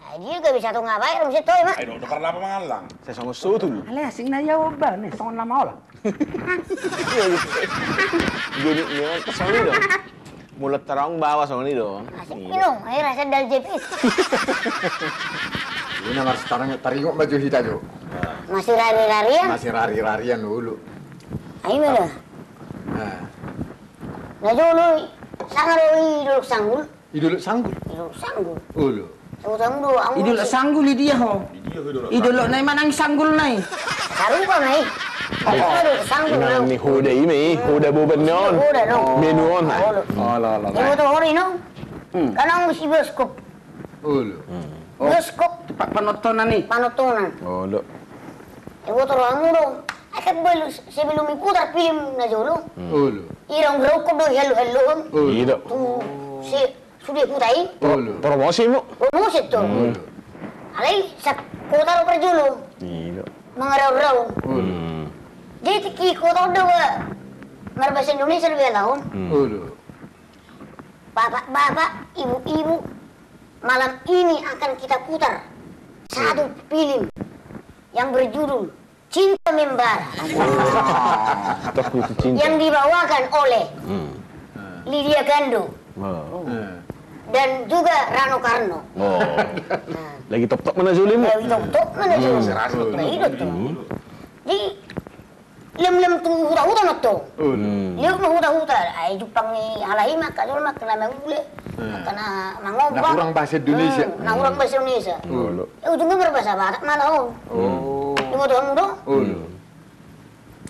Ai dia gak bisa tu ngabai, orang situ, Mak. Ai, do, do parlapa mangallang. Saya sama sotu lu. Ale asing na ya oba ni, songon lama ola. Jadi ni on kesel ni do. Mulut terang bawa songon ni do. Asing minum, air rasa dal jepit. Ini nomor sekarang taringot baju hita jo. Masih rari-rarian. Masih rari-rarian dulu. Ayo mana? Nah. Nah, dulu sangar oi dulu sanggul. Idolok sanggul. Idolok sanggul. Olo. Idolok sanggul i dia ho. Idolok nai manang sanggul nai. Sarupa nai. Idolok sanggul nai. Ni hoda i ma i, hoda boban ni on. Hoda no. Menu on. Olo, olo. Iboto hori no. Kanang si bioskop. Olo. Bioskop. Tempat penontonan i. Penontonan. Olo. Iboto rohamu do. Akan sebelum diputar film na jolo. Olo. Irong rokok do helu-helu. Olo. Iya do. Tu si Sude huta i. Promosi mu. Promosi tu. Alai sakota do parjolo. Mangarau-rau. Jadi tingki kota on do ba marbahasa Indonesia do ba laon. Bapak-bapak, ibu-ibu, malam ini akan kita putar satu film yang berjudul Cinta Membara. Yang dibawakan oleh Lydia Kando dan juga Rano Karno. Lagi toktok mana juli mu? Lagi toktok mana juli. Di lem-lem tu huta-huta ma tu. Liuk ma huta-huta. Ai jumpang ni halai ma angka jolo ma angka na mangule. Angka na mangompa. Na hurang bahasa Indonesia. Na hurang bahasa Indonesia. Ujungna marbahasa Batak ma laon. Iboto hamu do?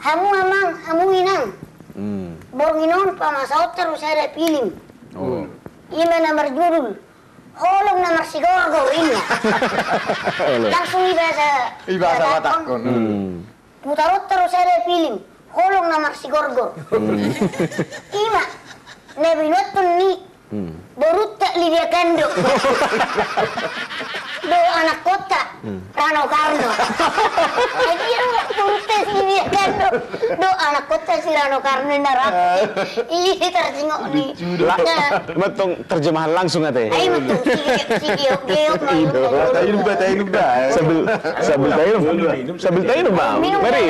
Hamu amang, hamu inang. Borngin on pamasaonta do sada film. Ima na marjudul Holong na Marsigorgor inna. Langsung i bahasa Batak on. Putaronta do sada film Holong na Marsigorgor. Ima na binuathon ni borunta Lydia Kando do anakkonta Rano Karno. Jadi borunta si Lydia Kando do anakkonta si Rano Karno na rap. Ih, tarsingok ni. Ima tong terjemahan langsung ate. Ai ima tong si geok-geok. Tainum ba, tainum ba. Sambil, sambil tainum. Sambil tainum ba. Mari.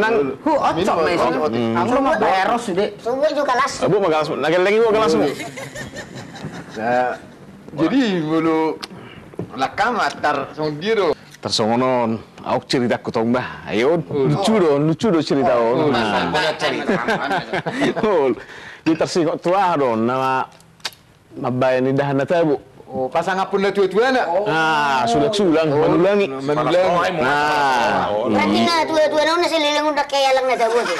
Nang hu ocok ma isi. Anggo ma beros sude. Subuh juga las. Abu ma galas. Nagel lagi gua galas. Nah, jadi molo lakam atar songon dia do. Tarsongon on, auk ceritangku tong bah. Ayo, lucu do, lucu do cerita on. Di tarsingok tu aha do, nama mambaen indahan na tabo. Oh, pasangaphon na tua-tuana. Ah, sulang-sulang, manulangi. Manulangi. Nah. Berarti na tua-tuana on na seleleng on dang kealang na tabo tu.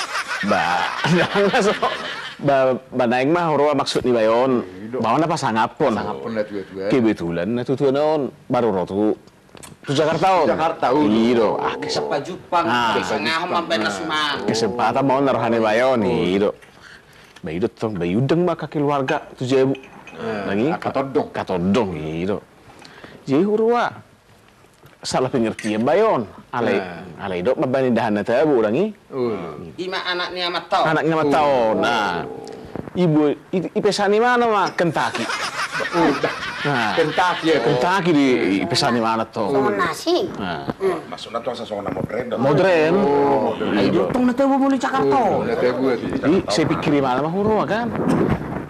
Ba, ba naeng ma huroha maksud ni bayo on. Bayo na pasangaphon. Pasangaphon na tua-tuana. Kebetulan na tua-tuana on baru ro tu Tu Jakarta on. Jakarta on. Ido. Ah, kesempatan. Kesempatan ma on na roha ni bayo on. Ido. Ba i do tong, ba i undang ma angka keluarga tu jabu. Angka tondong. Angka tondong, i do. Jadi huroha salah pengertian bae on. Alai, alai dok ma baen indahan na tabo dang i. Ima anak ni amanta on. Anak ni amanta on. Nah. Ibu, i, i pesan imana ma Kentucky. Nah. Kentucky ya. Kentucky di, i pesan imana tong. Songon nasi. Nah. Maksudna tong songon na modern. Modern. Ai dok tong na tabo molo Jakarta. Jadi saya pikir imana ma huroha kan.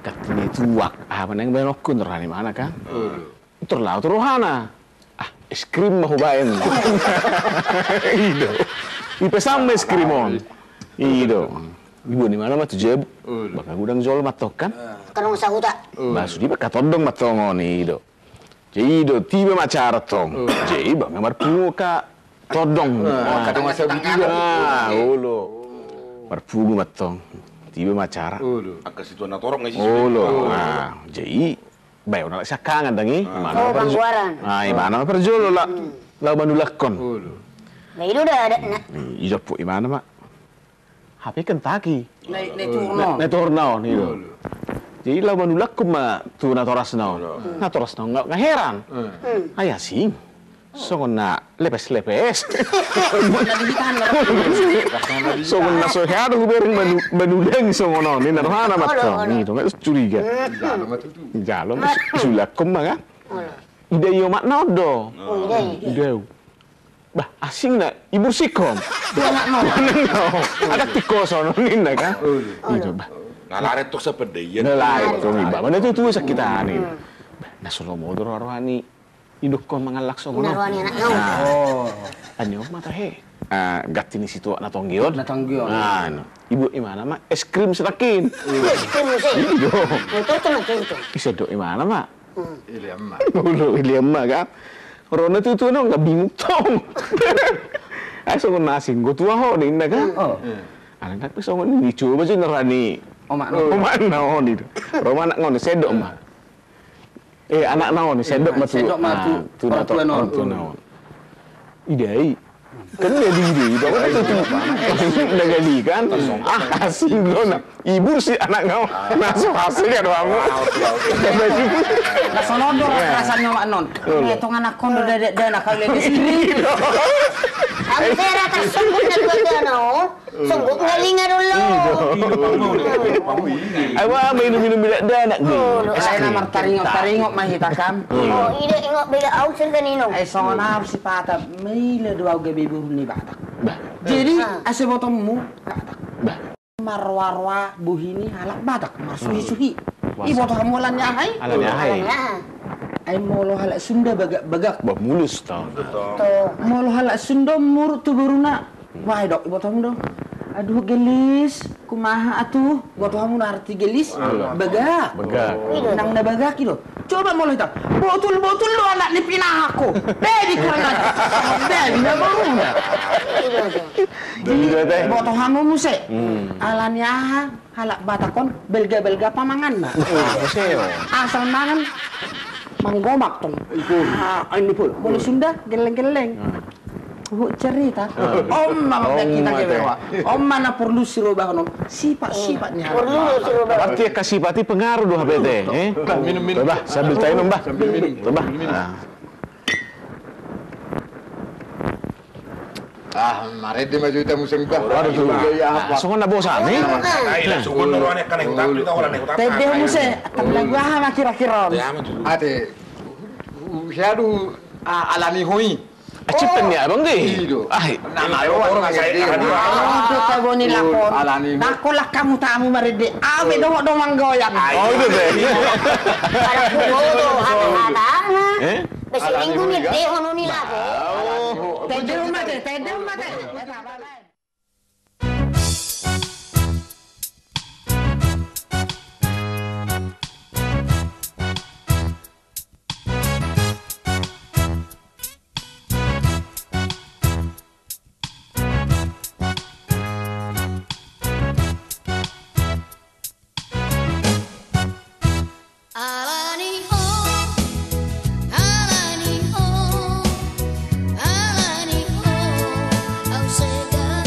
Katini tuak. Ah, manang baen okkon roha ni imana kan. Tor laho tu rohana. Ah, es krim ma hubaen. I do. I pesan ma es krim on. I do. Iboan imana ma tu jabu. Ba nga godang jolma tong kan. Kadang sahuta. Ba sude ba angka tondong ma tong on i do. Jadi i do tiba ma acara tong. Jadi ba nga marpungu angka tondong. Kadang sahuta. Ah, olo. Marpungu ma tong. Tiba ma acara. Angka situan na torop nga isi. Olo. Nah, jadi baen on halak siangkangan dang i. Imana ma parjolo. Ah, imana ma parjolo la. Laho manulakkon. Ba i do da adatna. I do pok imana ma. Hape Kentucky. Na i tuhorna on. Na i tuhorna on i do. Jadi laho manulakkon ma tu natorasna on. Natorasna on nga heran. Ai asing. Songon na lepes-lepes. Songon na so hea do hubereng manu-, manulang songon on, ninna rohana ma tong. I do nga curiga. Jalo ma, sulakkon ma kan. Ida i omakna on do. Ida i. Bah, asing na, ibursikkon. Manang na on. Adong tingkoson ninna kan. I do bah. Na laret tong sapandaian. Na laret tong iba. Mana tu tu sakit ani. Bah, na so lomo do roha-roha ni. Idokkon mangallang songon on. Ani on ma tahe. Ganti ni situak na tonggi on. Na tonggi on. Iboan imana ma es krim sanakin. Es krim muse. Ido. Motor tu na kento. Ise do imana ma. Ilian ma. Olo, ilian ma kan. Rohana tu tu na nga bingung tong. Ai songon na asing do tu ahu ninna kan. Alana pe songon i coba jo na roha ni. Omakna on i do. Roha ma anak on i sedok ma. Eh, anakna on i sedok ma tu. Sedok ma tu. Ida i. Kan dia di ida i. Bapak tu tu. Dagali kan. Ah, asing do na. Ibursi anakna on. Na so hasil ya doang. Na songon do rasan ni omakna on. Tong anakkon do danak danak kau lele sendiri. Aku tera tak sebut na dua dana on. Songgop ngelinga dulu. Awa mainum-inum dakdanak do. Ai na martaringot-taringot ma hita kan. Ida ingot bela au sirga ninong. Ai songon au sipata maila do au gabe boru ni Batak. Jadi asa botomu Batak. Marroa-roa bohi ni halak Batak marsuhi-suhi. Iboto hamu ala ni aha i? Ala ni aha i? Ai molo halak Sunda bagak-bagak. Bah mulus tong. Molo halak Sunda muruk tu boruna. Wah, dok, iboto hamu do. Aduh, gelis, kumaha atuh? Iboto hamu do arti gelis? Bagak. Bagak. Nang na bagak i do. Coba molo hita. Botul-botul do anak ni pinahanku. Babi karena. Babi na boruna. Iboto hamu muse. Ala ni aha? Halak Batak on belga-belga pamanganna. Asal mangan manggomak tong. Ai ni pul. Molo Sunda gelleng-gelleng. Huhut cerita. On ma mambeki hita gabe roha. On ma na porlu sirobahon on. Sipat-sipat ni halak Batak. Berarti angka sipat i pengaruh do hape te. Bah, sambil tainum bah. Bah. Ah, marende ma jo hita muse bah. Waduh tu. Songon na bosan i. Tende muse. Tanda gua aha ma kira-kira on. Ate. Siadu ala ni ho i. Acipta ni abang ge. Ai. Na malo on marende. Aduh, tabo ni lapor. Nangko lang hamu tamu marende. Ame dohot do manggoyang. Oh, itu deh. Pada kuboto hata-hatana. Besi minggu ni dehon ni lapor. Tende mate, tende mate. Ala ni ho, ala ni ho, ala ni ho, au sega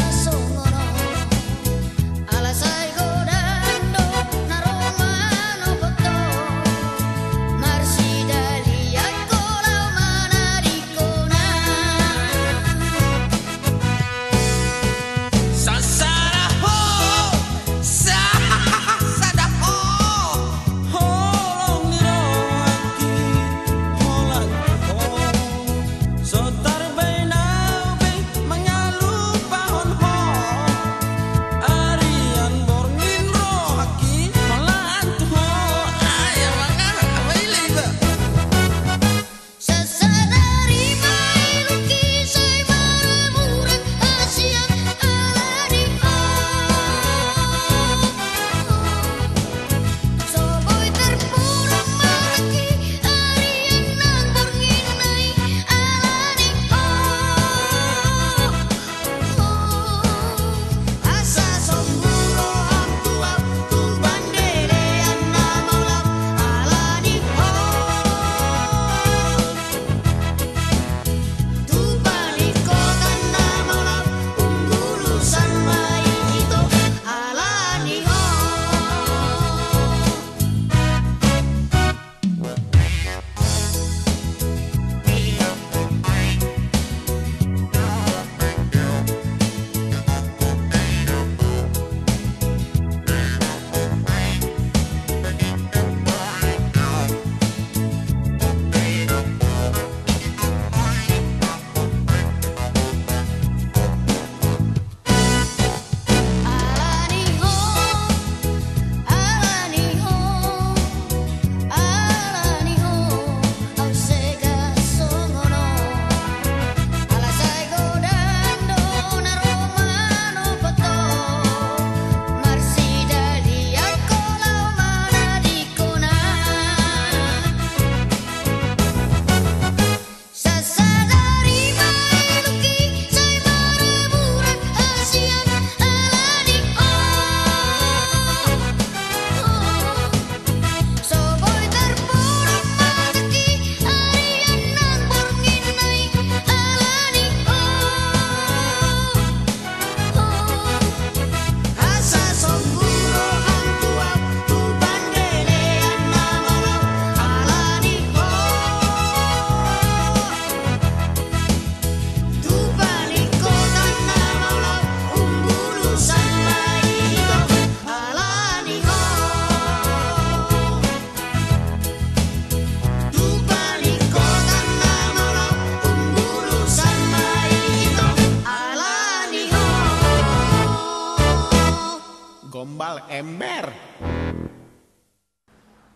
Ember.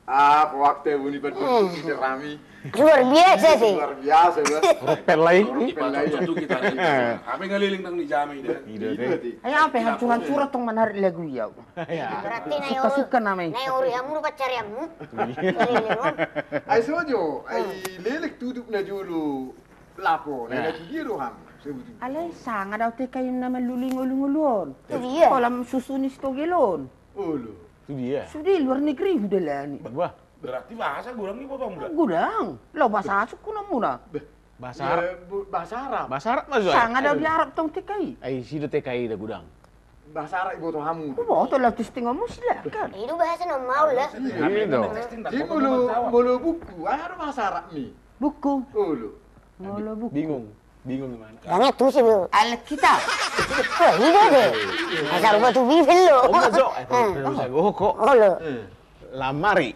Ah, waktu buni pada di rami. Luar biasa sih. Luar biasa, Bang. Rompel lai. Rompel lai, ya. Apa yang ngeliling nang di jami, deh? Iya, deh. Ayo, apa yang hancur-hancuran tong menarik lagu ya? Berarti nai suka-suka namanya. Nai ori hamu, pacar hamu. Ai sojo, ai lelek tuduk na jolo. Lapo, nah, nah, tu dia do ham, sebetulna. Alai sanga dao T K I nama luling olung oluon. Tu dia. Kolam susu ni Sitogel on. Olo. Tu dia. Sude luar negeri hudalani. Wah. Berarti bahasa godang ni botomu da? Godang. Lo bahasa sukkunonmuna. Beh. Bahasa Arab. Bahasa Arab. Bahasa Arab maksudnya. Sanga dao di Arab tong T K I. Ai si do T K I da godang. Bahasa Arab iboto hamu. Iboto lah, testing hamu, silakan. Itu bahasa normal lah. Iya do. Jadi molo, molo buku, aha do bahasa Arab ni? Buku. Olo. Molo buku. Bingung. Bingung gimana? Dang itu sih, Bu. Alkitab. Wah, iya deh. Asal buat tu Bibel lo. Oh, masuk. Eh, bisa gua kok. Olo. Lamari.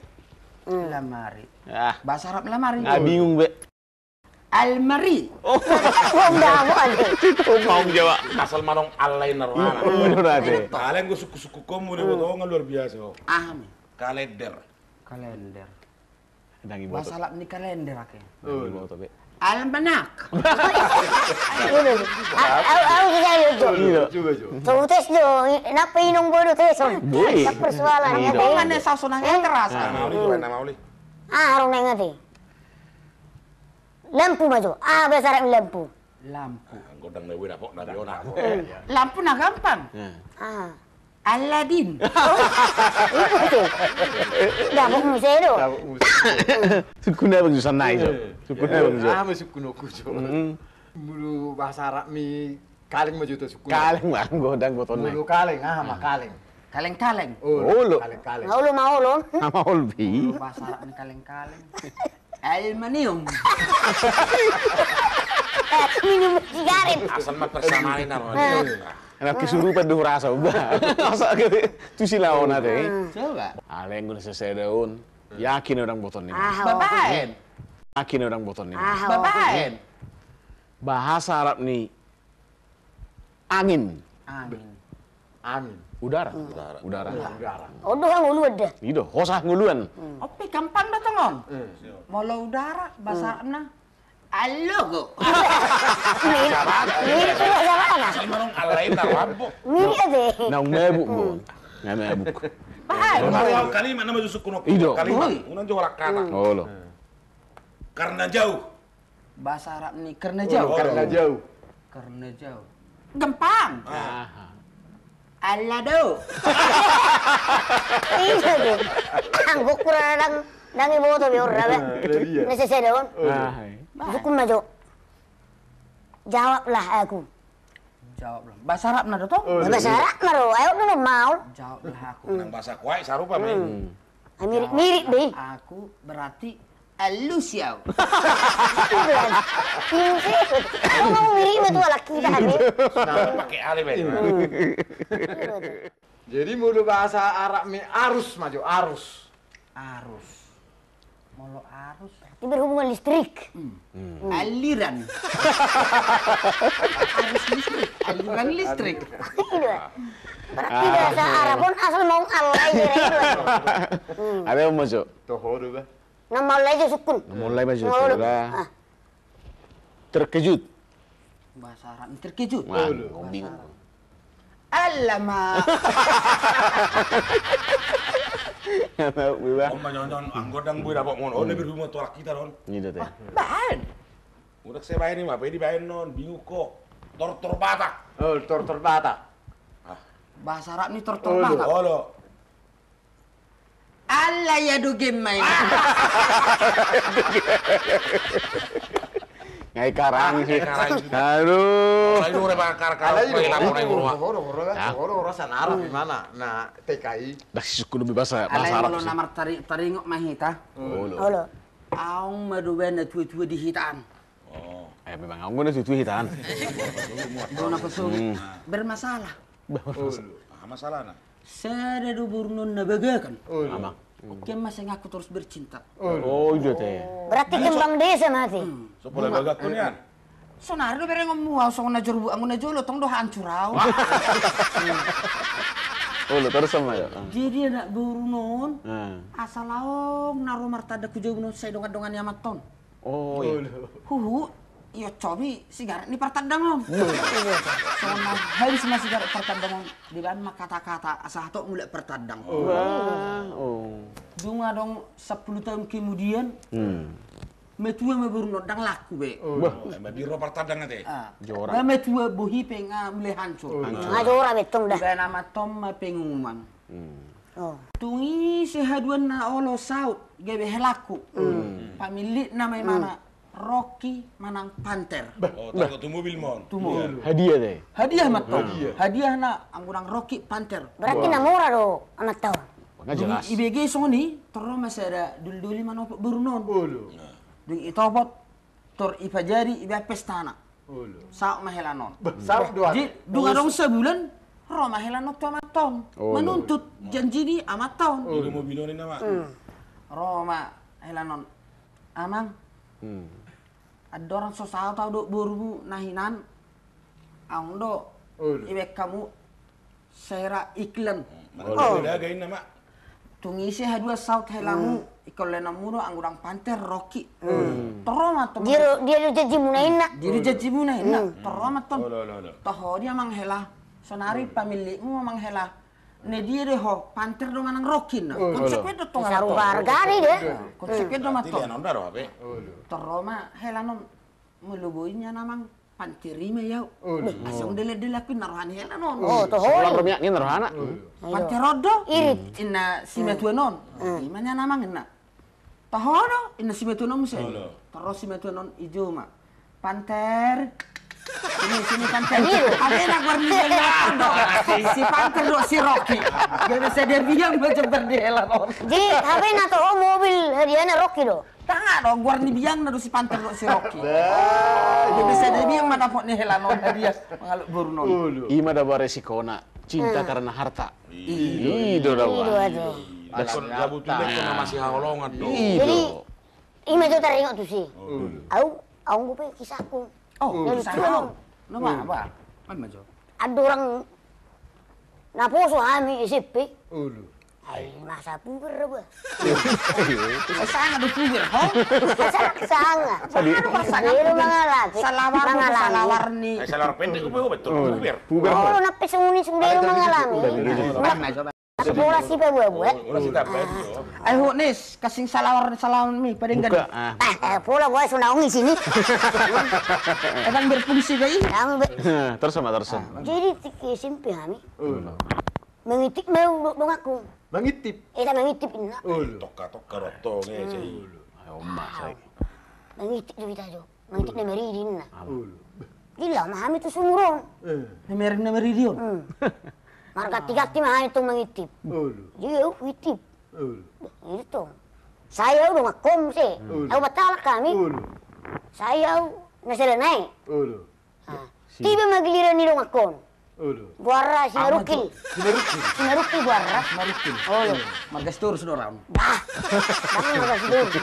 Lamari. Ah. Bahasa Arab lamari. Ah, bingung be. Almari. Oh. Gua udah mau ada. Itu mau jawab. Asal manong alai narwana. Iya, bener ada. Paling gua suku-suku komu deh, botongan luar biasa. Ahmi. Kalender. Kalender. Ndang iboto. Bahasa Arab ni kalender ake. Ndang iboto be. Almanak. Au, au, au, au, au. Coba, coba. Coba tes do, napa inong bodo tes on. Boi. Persoalan. Iya. Mana saso nang terasa. Nah, mauli, coba, nah, mauli. Ah, arong nang ate. Lampu majo. Ah, bahasa Arab lampu. Lampu. Ah, godang na gue dapot dari ona. Lampu na gampang. Ah. Aladin. Dapot muse do. Dapot muse. Sukun abang susah nai jo. Sukun abang jo. Ah, sukun oku jo. Mulu bahasa Arab ni kaleng majo tu sukun. Kaleng bang, godang boton nai. Mulu kaleng, ah, ma kaleng. Kaleng-kaleng. Olo. Kaleng-kaleng. Maolo, maolo. Maolo bi. Bahasa Arab ni kaleng-kaleng. Aluminium. Minum sigaret. Asal ma persamaan na. Anak kesurupan do rasa uba. Masa gitu. Tu si lawan ate. Coba. Aleng guna seseda on. Yakin orang boton ni. Babaen. Yakin orang boton ni. Babaen. Bahasa Arab ni angin. Angin. Angin. Udara. Udara. Udara. Udara. Odo hang uluan dah. Ido, hosa nguluan. Ope gampang da tongon. Molo udara bahasa na alogo. Mirip tu bahasa mana? Sama dong alai na rambo. Mirip ate. Naung mabuk bo. Naung mabuk. Bahan. Kalimat nama jusuk kuno. Ido. Kalimat. Unang jo orang kata. Olo. Karena jauh. Bahasa Arab ni karena jauh. Karena jauh. Karena jauh. Gampang. Alado. Iya tu. Anggo kurang dang iboto be ora be. Na seseda on. Sukun majo. Jawablah aku. Jawablah. Bahasa Arab na do tong? Bahasa Arab na do. Ayo dulu mau. Jawablah aku. Nang bahasa kuai sarupa be. Mirip-mirip be. Aku berarti alus ya. Alus ya. Aku mau mirip betul laki dah be. Nah, pakai ale be. Jadi mulu bahasa Arab mi arus majo arus. Arus. Molo arus. Berarti berhubungan listrik. Aliran. Arus listrik. Aliran listrik. Berarti bahasa Arab on asal mau alai. Ada yang masuk. Toho do bah. Nama alai aja sukun. Nama alai aja sukun. Terkejut. Bahasa Arab terkejut. Wah, bingung. Alamak. Alamak. Om manyonon anggo dang bui dapot mon. Oh, lebih rumah tuarak kita don. Ini deh. Baen. Udah saya baen ini apa? Ini baen non bingung kok. Tortor Batak. Oh, tortor Batak. Bahasa Arab ni tortor Batak. Olo. Ala ya do game main. Ngai karang sih. Aduh. Alai dua orang bakar kalau lagi lapor yang rumah. Horo-horo sanara di mana? Nah, T K I. Dah si sukun lebih bahasa Arab. Alai molo na martaringok ma hita. Olo. Aung ma do baen na tua-tua di hitaan. Oh. Eh, memang aung na tua-tua hitaan. Dona pasogit. Bermasalah. Bermasalah. Masalahna. Sada do borunna bagakan. Oke, mas, yang aku terus bercinta. Oh, iya teh. Berarti kembang desa mati. Sopo la bagakan nian. Sonari do berengonmu au songon na jorbu anggo na jolo tong do hancur au. Olo, torus ma jo. Jadi anak boru non, asa laho na ro martandang tu jabu non sai dongan-dongan ni amanta on. Oh, iya. Huhut, ioshopi sigaret ni partandang on. Songon na habis ma sigaret partandang on, dibaen ma kata-kata asa hatop mulak partandang. Wah, oh. Dung adong sampulu taon kemudian, matua ma boru non, ndang laku be. Wah. Emang di ro partandang ate. Jora. Ba matua, bohi pe nga mulai hancur. Nga jora be tong da. Dibaen amanta on ma pengumuman. Tung ise haduan na olo saut gabe helangku, pamilitna ma imana Rocky manang Panter. Oh, taruh tu mobil mon. Tu mobil. Hadiah deh. Hadiah ma tong. Hadiahna anggo nang Rocky Panter. Berarti na mora do amanta on. Ibege songon i, tor ro ma sada doli-doli manopot boru non. Dung itopot, tor ipajadi, ibaen pestana. Saut ma hela non. Saut do. Dung adong sabulan, ro ma hela non tu amanta on. Manuntut janji ni amanta on. Ro ma hela non. Amang. Andorang so saut au dohot borumu na hinan. Aung do. Ibaen hamu sera iklan. Tung ise haduan saut helamu, ingkon lenonmu do anggo nang Panter, Rocky. Tor ro ma tong. Dia do janjimuna inna. Dia do janjimuna inna. Tor ro ma tong. Toho dia amang hela. Sonari pamilitmu amang hela. Na dia do ho, Panter do manang Rocky na. Konsekuen do tong. Sarupa harga ni dia. Konsekuen do ma tong. Tor ro ma hela non. Molo boi nian amang. Panter i ma i au. Asa ung dele-dele aku inna roha ni hela non. Oh, toho. Solar miak ni inna rohana. Panter on do. Irit. Inna simatuan on. I ma nian amang inna. Toho do, inna simatuan on muse. Tor ro simatuan on i jolo ma. Panter. Sini, sini Panter. Hape na goar ni biang na do. Si Panter do si Rocky. Gabe sada biang ma jembar di hela non. Jadi hape na toho mobil hadiahna Rocky do. Ndang adong, goar ni biangna do si Panter dohot si Rocky. Jadi sada biang ma dapot ni hela non hadiah mangalap boru non. I ma daba resikona cinta karena harta. I do daba. Sebetulna na masihaholongan do. I do. Jadi i ma jo taringot tusi. Au, au anggo pe kisahku. Oh, kisahku. Andorang naposo hami S M P. Ai masa puber ba. Sanga do puber ho. Sanga. Sanga do parsangap. Salawar, salawar ni. Salawar pendek, puber. Puber. Olo na pe sunguni sunguni mangalami. Sekolah si pe buat-buat. Ai ho Nis, kasing salawar, salawar ni padenggan. Pola buat so naung i sini. Emang berfungsi ba i. Terus ma terus. Jadi tingki S M P hami. Mangintip ma au dohot donganku. Mangintip? Eda mangintip inna. Tokka-tokka rotong e. Mangintip jo hita jo. Mangintip na maridi inna. Dila ma hami tu sumur on. Na maridi on. Marganti-ganti ma hami tong mangintip. Jadi au huintip. Itu tong. Sai au donganhon muse. Au batalak hami. Sai au na sada nai. Tiba ma giliran ni donganhon. Goarna si Marukil. Si Marukil. Si Marukil goarna. Marukil. Olo. Marga Sitorus do ra on. Bah. Jangan marga Sitorus.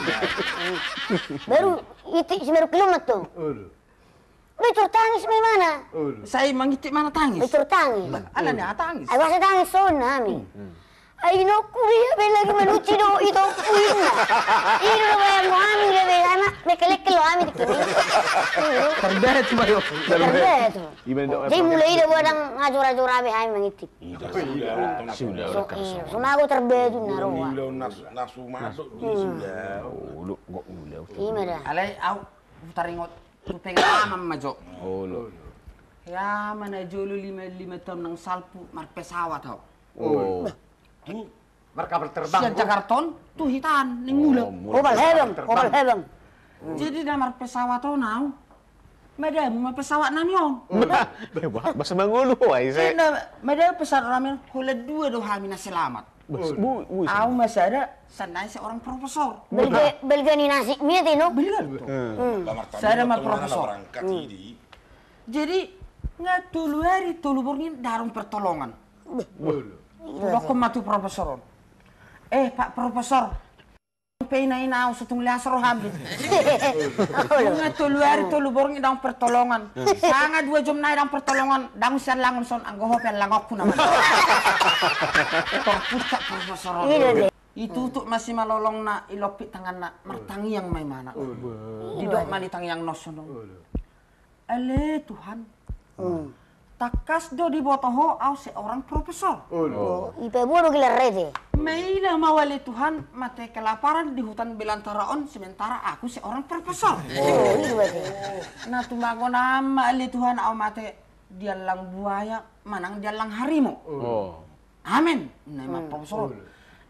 Baru itik si Marukil on ma tong. Olo. Ba itor tangis ma imana. Olo. Sai mangintip ma na tangis. Ba itor tangis. Ala ni aha tangis. Ai boasa tangis songon i hami. Ai inongku dia be lagi manuci do itongku inna. I do bayang hami dia be anak, mekelekel lo hami tingki. Tarbatu ma jo. Tarbatu. Jadi mulai ida buat dang ngajora-jora be hami mangintip. Sudah. So mago tarbatu na roha. Ima da. Alai au taringot tu pengalaman ma jo. Ia ma na jolo lima, lima taon nang salpu marpesawat au. Markapal terbang. Sian Jakarta on tu hita an Nainggolan. Hobal Hebang, Hobal Hebang. Jadi na marpesawat on au. Madamu ma pesawat nami on. Bah, bah, bah, mangolu ho ai se. Madamu pesawat nami on, holan dua do hami na selamat. Au ma sada, sannari seorang profesor. Belga ni nasib mia teno. Belga do. Sada ma profesor. Jadi nga tolu ari tolu borngin ndang adong pertolongan. Hudokhon ma tu profesor on. Eh, Pak Profesor, Pe ina, ina, au so tung leas roham be. Nunga tolu ari tolu borngin ndang pertolongan. Sanga dua jom nai ndang pertolongan, ndang siallangon son, anggo ho pe allangonku nama. Tor puncak profesor on. Itutup ma simalolongna, ilompit tanganna, martangiang ma imana. Didok ma ni tangiangna on songon on. Ale Tuhan, tangkas do diboto ho au seorang profesor. Ipe bodo gelar rete. Maila ma au ale Tuhan, mate kelaparan di hutan belantara on, sementara aku seorang profesor. Na tumagon ma ale Tuhan au mate diallang buaya manang diallang harimau. Amen. Nai ma profesor on.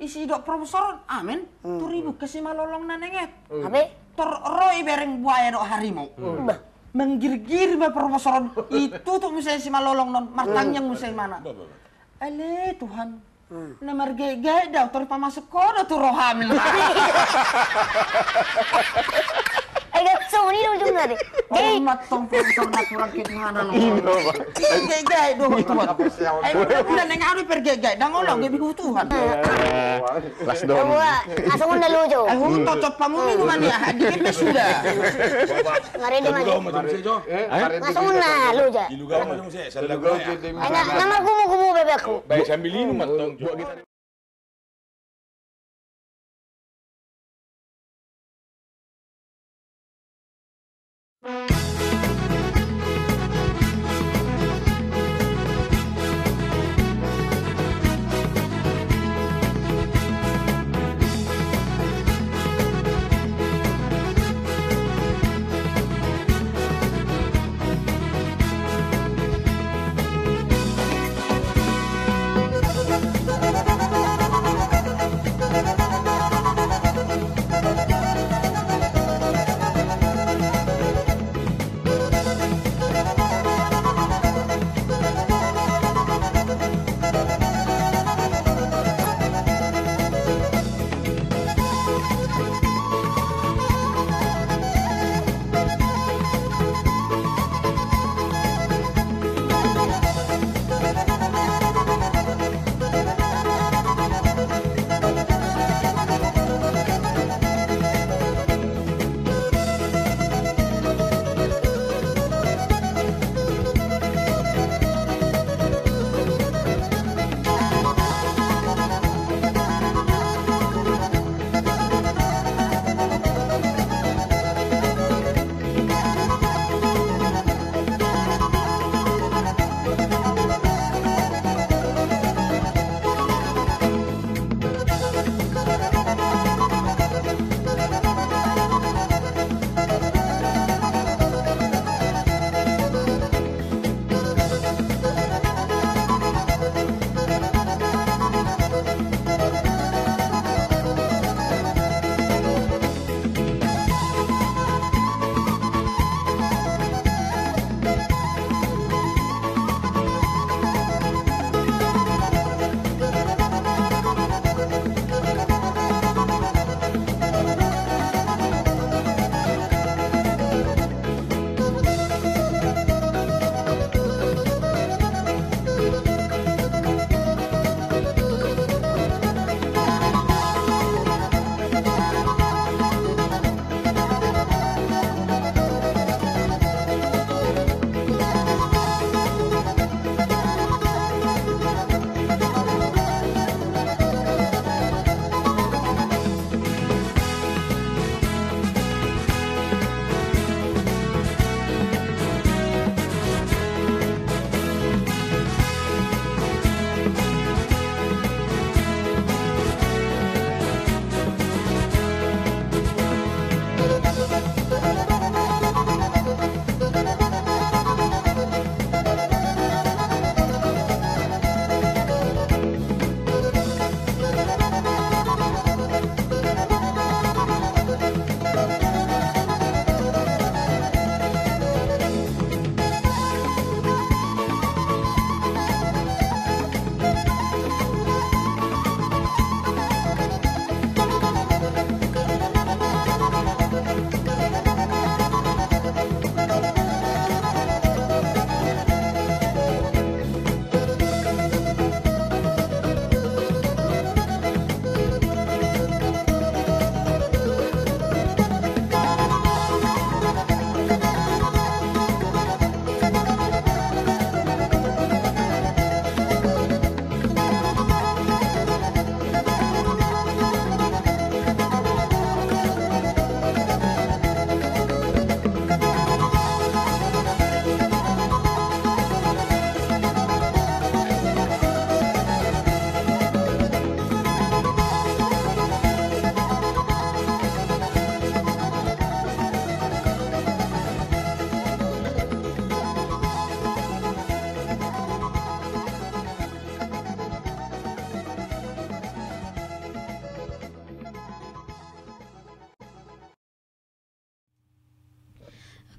Isi dok profesor on amen. Tor ibuka simalolongna nenget. Tor ro ibereng buaya dok harimau. Manggirgir ma profesor on. Itutup muse simalolongna on, martangiang muse imana. Ale Tuhan, na margaitgait do au, tor pamasuk ho do tu rohami. Ai gak songon i do ujungna de. Jadi mantong profesor na kurang ketuhanan. Gaitgait do ho Tuhan. Ai udah neng anu pergaitgait, ndang olo gabe hu Tuhan. Las do. Asongon na lojo. Ai hu tocop pamu minuman ya, dikit pe sudah. Ngarende ma. Asongon na loja. Nama gumu-gumu bebekku. Baik sambil inum mantong.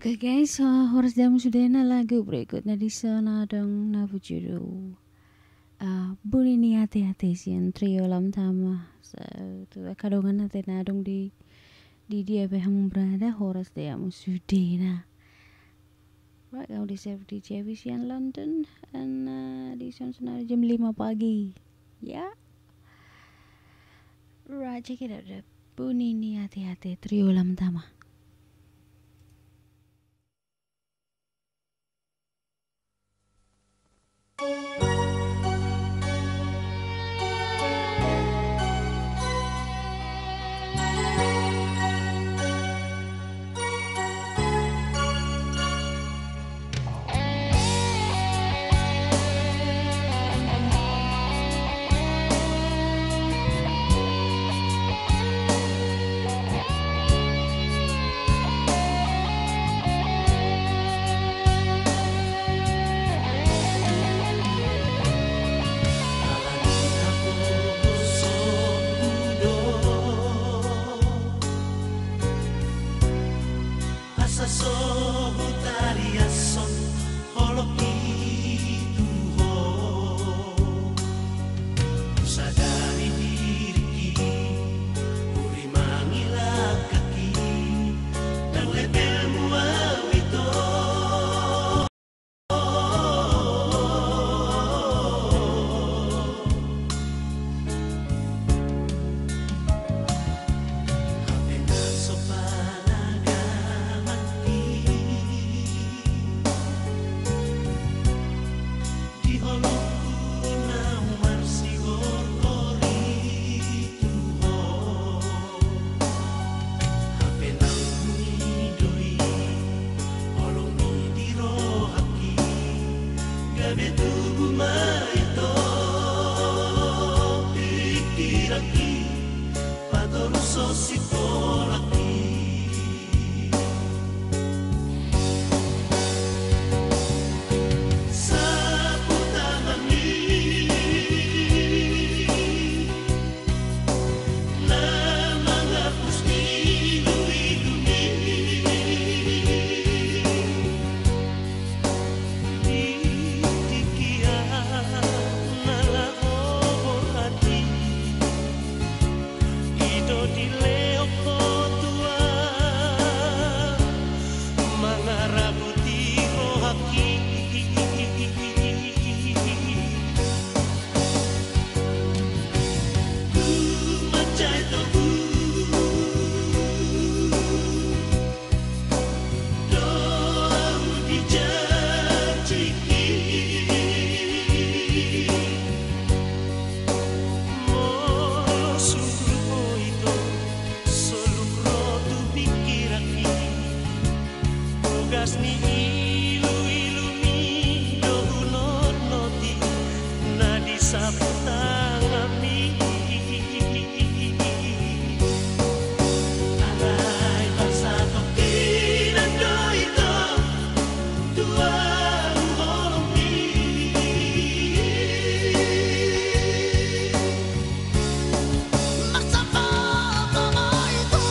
Oke guys, so, horas di hamu sudena, lagu berikutna dison adong na berjudul, eh, Bunyi ni Ate-ate sian Trio Lam Tama. So, tu angka dongan na adong di, di dia pe hamu berada, horas di hamu sudena. Baik, kau di serve di J V sian London, ena dison sonari jam lima pagi. Ya. Raja kita ada Bunyi ni Ate-ate Trio Lam Tama. Asa so hutariashon holongki tu ho. Husadari diringki, hurimangi langkangki, ndang letelmu au ito. Hape na so panagamanki, di holongku na marsigorgori tu ho. Hape naung huido i holongmi di rohangki, gabe tubu ma ito pingkiranki, patorus sipolangki. Sapu tanganmi na mangapus iluilumi di tingki au na laho borhat i. I do dilehon ho Tuhan mangaraboti rohangki. Tung mansai togu do au dijanjiki. Molo sundul ho ito, soluk ro tu pingkiranki, bogas ni iluilumi do hunotnoti na di sapu tanganmi. Alai bangsa tongkinan do ito tu au holongmi. Marsapata ma ito.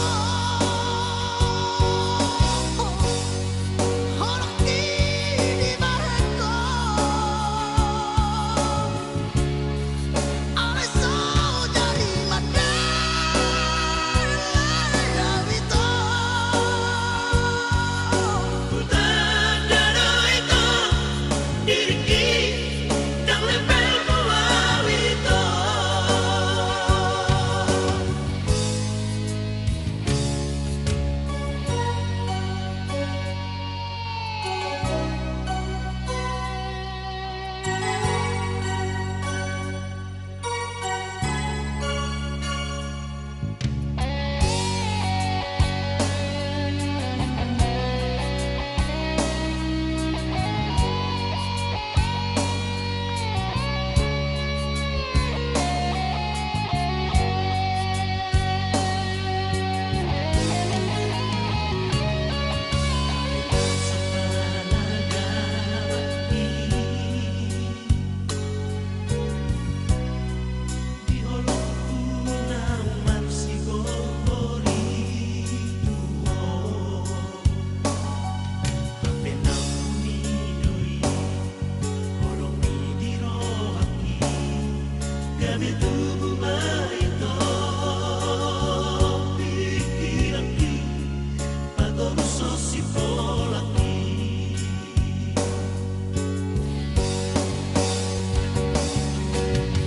Torus ho sipolak i.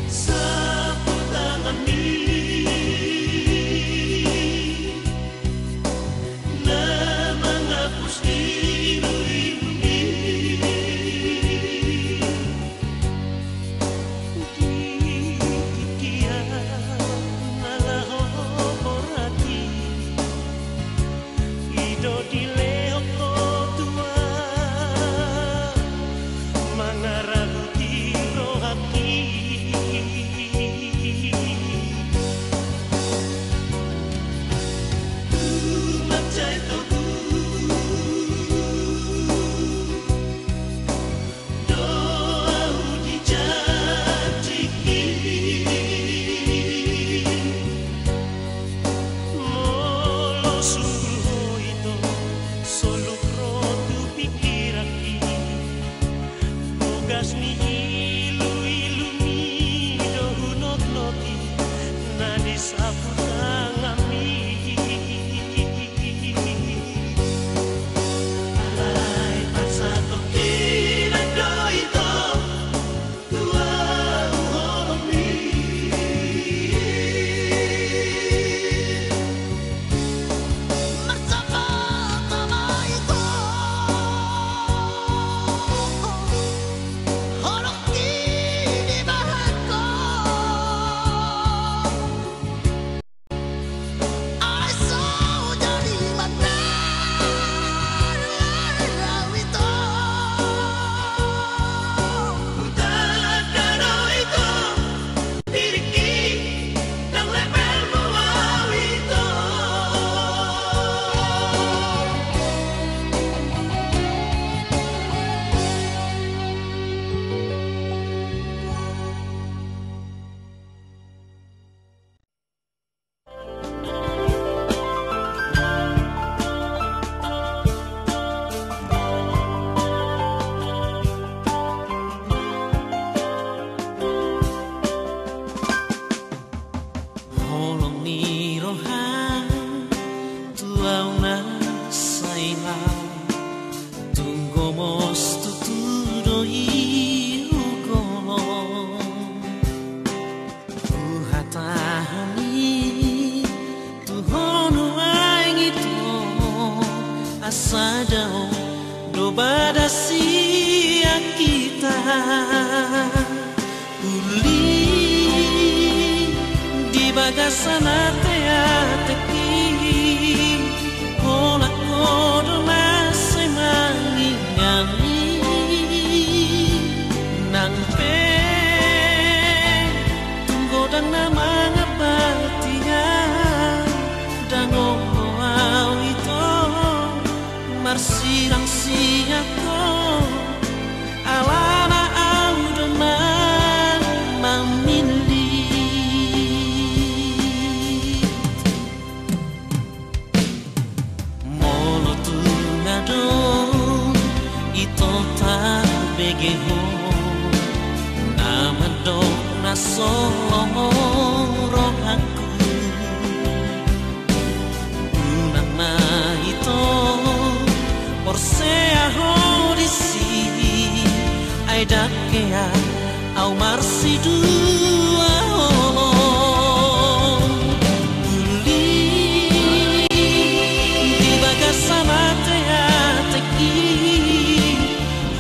Sapu tanganmi na mangapus ilu-ilu i. Di tingki an na laho borat i, i do dilehon ho Tuhan mangarahut i rohangki. Tu mansai togu do ahu dijanjihi. Molo sunggul ho ito, soluk ro tu pingkiranki bogas ni ilu-ilumi do hunotnoti na di sapu tanganmi. Alai pansatongkinan do ito tu ahu holongmi. Marsapata ma ito, holongki dibahen ho. Alai so jadi mandar ahu ito. Hutanda do ito diringki, ndang lemelmu ahu ito. Holong ni roham tu ahu na sai laho, tung gomos tutu do i hugolong. Huhatahon i tu ho nuaeng ito, asa dao do badas sian hita. Uli di bagasan ateatek i, holan ho do na sai manginami. Nang pe tung godang na mangapati au, ndang olo au ito marsirang sian ho, alana au do na mamillit. Molo tung adong ito tabege ho, na mandok na so lomo rohangku. Unang ma ito porsea ho disi, ai ndang hea au marsidua holong. Uli di bagasan ateatek i,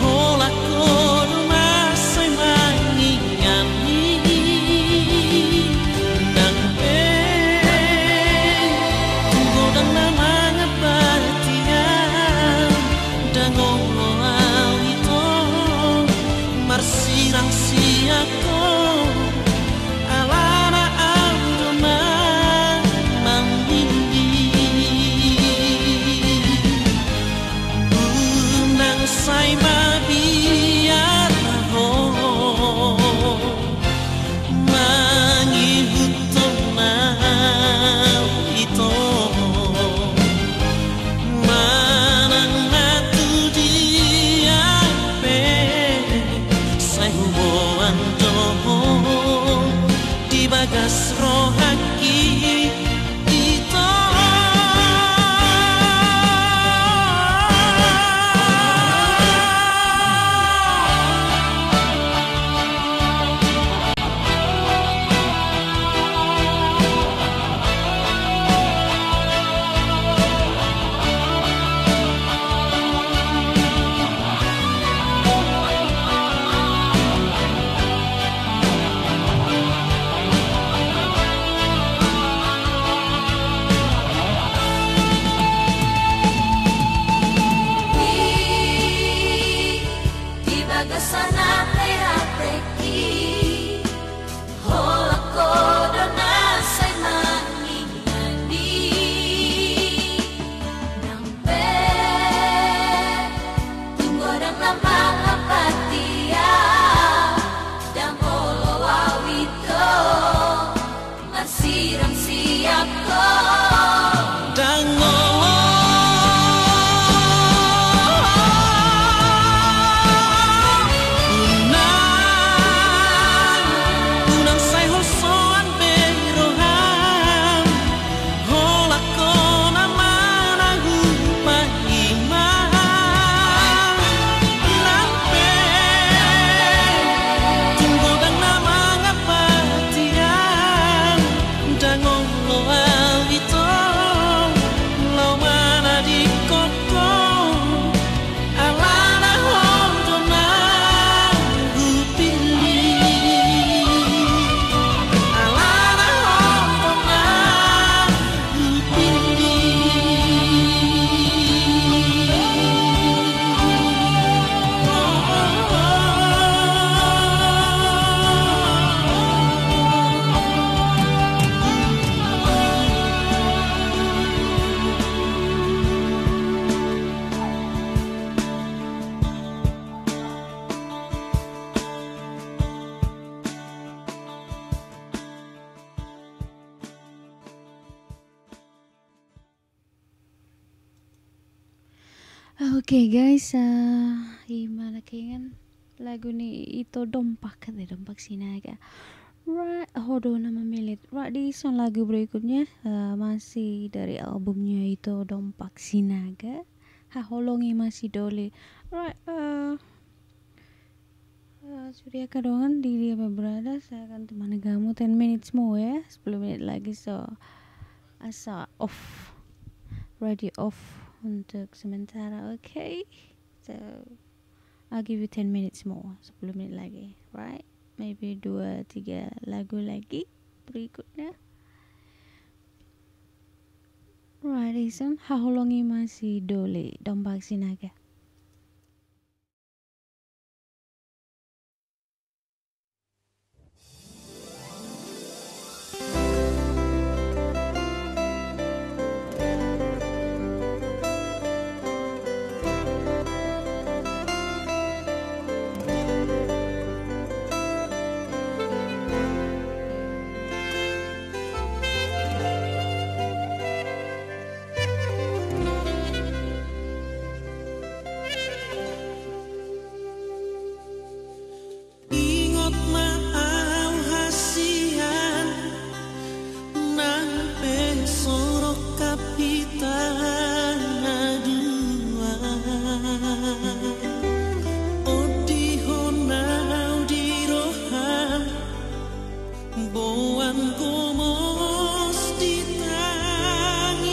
holan ho do na sai manginami. Nang pe tung godang na mangapati au, ndang olo au ito marsirang sian ho, Oke, guys, ah, ima na kehingan lagu ni Ito Dompak, kata Dompak Sinaga. Right, ho do na mamillit. Right, dison lagu berikutnya, ah, masih dari albumnya Ito Dompak Sinaga. Haholongi ma si Doli. Right, ah, Eh, sudah ka dongan di dia berada, saya akan temani kamu ten minutes more ya, sepuluh menit lagi, so asa off, radio off untuk sementara, oke? So, I'll give you ten minutes more, sepuluh menit lagi, right? Maybe dua, tiga lagu lagi berikutnya. Right, listen, Haholongi ma si Doli, Dompak Sinaga. Ingot ma au hasian, nang pe so rongkap hita na dua. Ondihon au di roham, boan gomos di tangiangmu.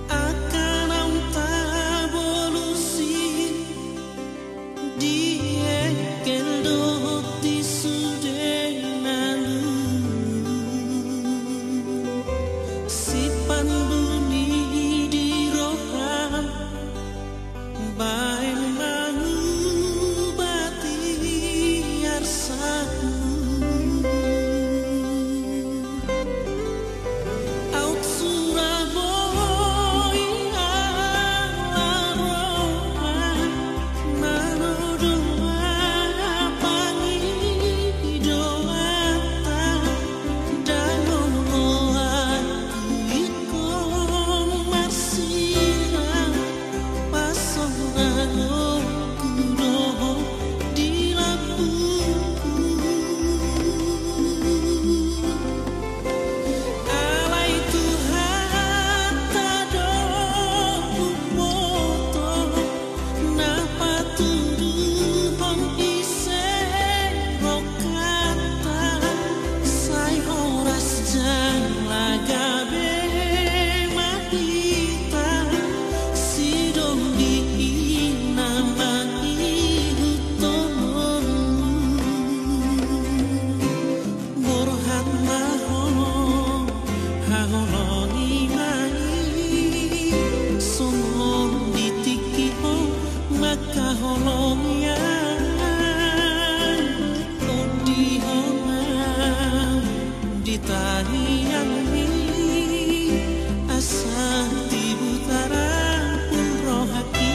Angka naung tabolus i di engkel dohot di sude na luhut. Sipanbuni di roham, baen mangubati arsakmu. Aut sura boi ala roha, na doa pangidoanta, dang olo ahu ingkon marsilang. Pasonangonku do ho di lambungku. Alai Tuhanta do huboto, na patuduhon ise rongkap. Sai horas jala gabe ma hita, sidonding i na mangihuthononmu. Borhat ma ho, haholongi ma i, songon di tingki on mangkaholongi au. Ondihon au di tangiangmi, asa tibu tarang pun rohangki.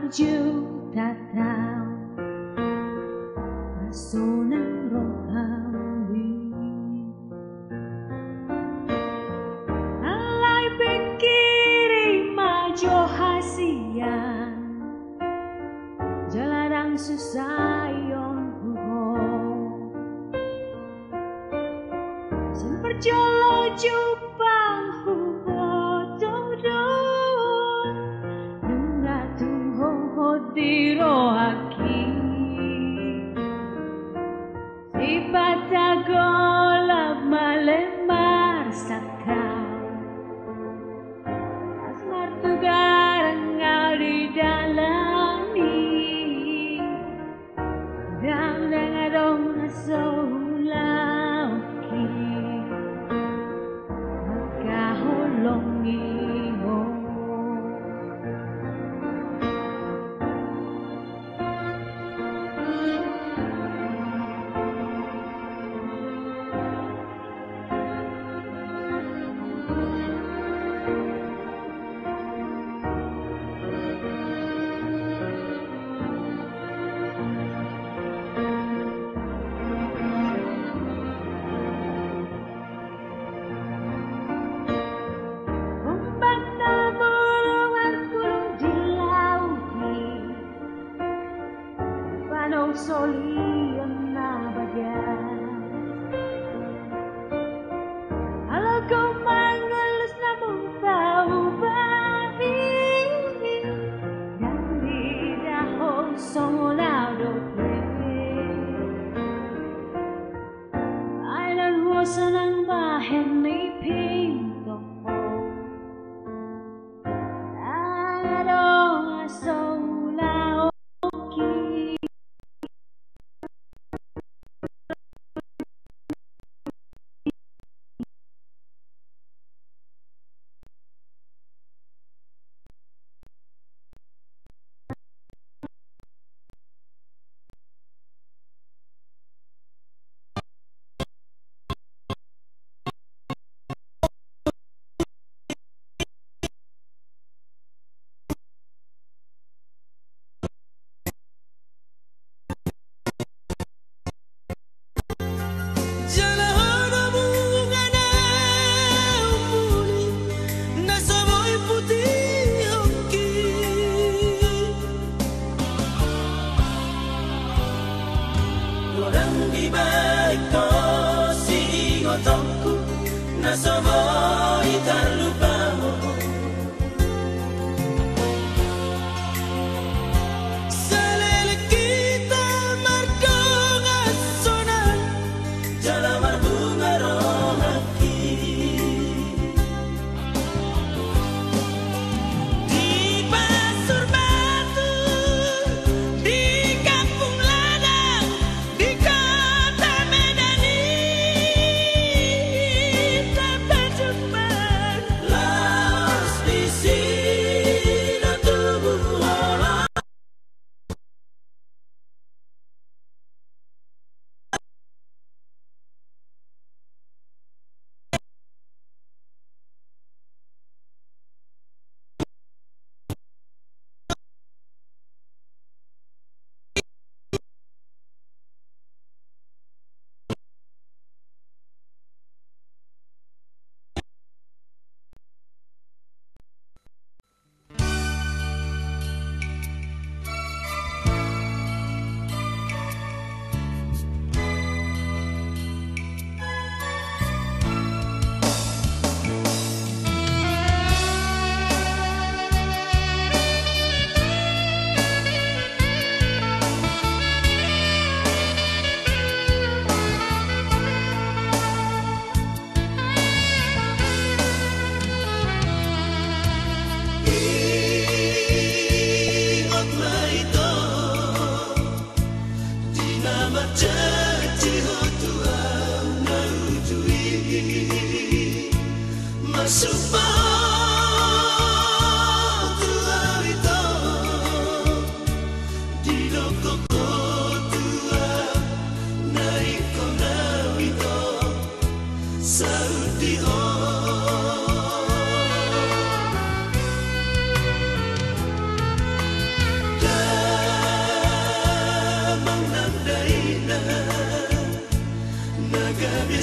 Juta taon, sonang rohami. Alai pingkiri ma jo hasian, jala ndang susah ion huhut. Sian parjolo jumpang huboto do, nunga tung hot di rohangki. Sipata golap ma le marsangkap, pas martugar angka di dalan i. Ndang, ndang adong na so ulaonki, mangkaholongi ho. Ombak na molo markulun di laut i, panou solion na bagas. Alo gomang ngolus na mungkau bahi, ndang didahon songon au dope. Ai ndang huasa nang bahen ni pinto. Ndang adong na so ulaonki.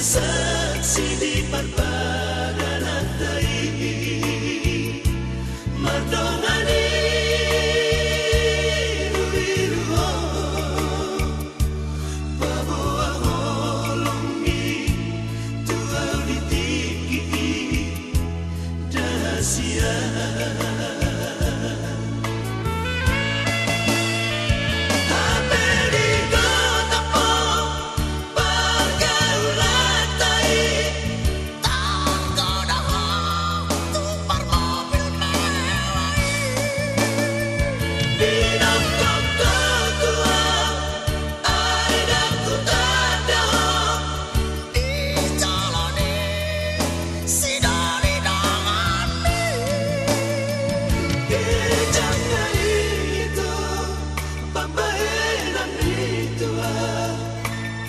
Saksi di parpadananta i, mardongan iruiru ho, paboa holongmi tu ahu di tingki i. Di jolo ni sidoli donganmi. Kejang na ito pambahenan ni tua.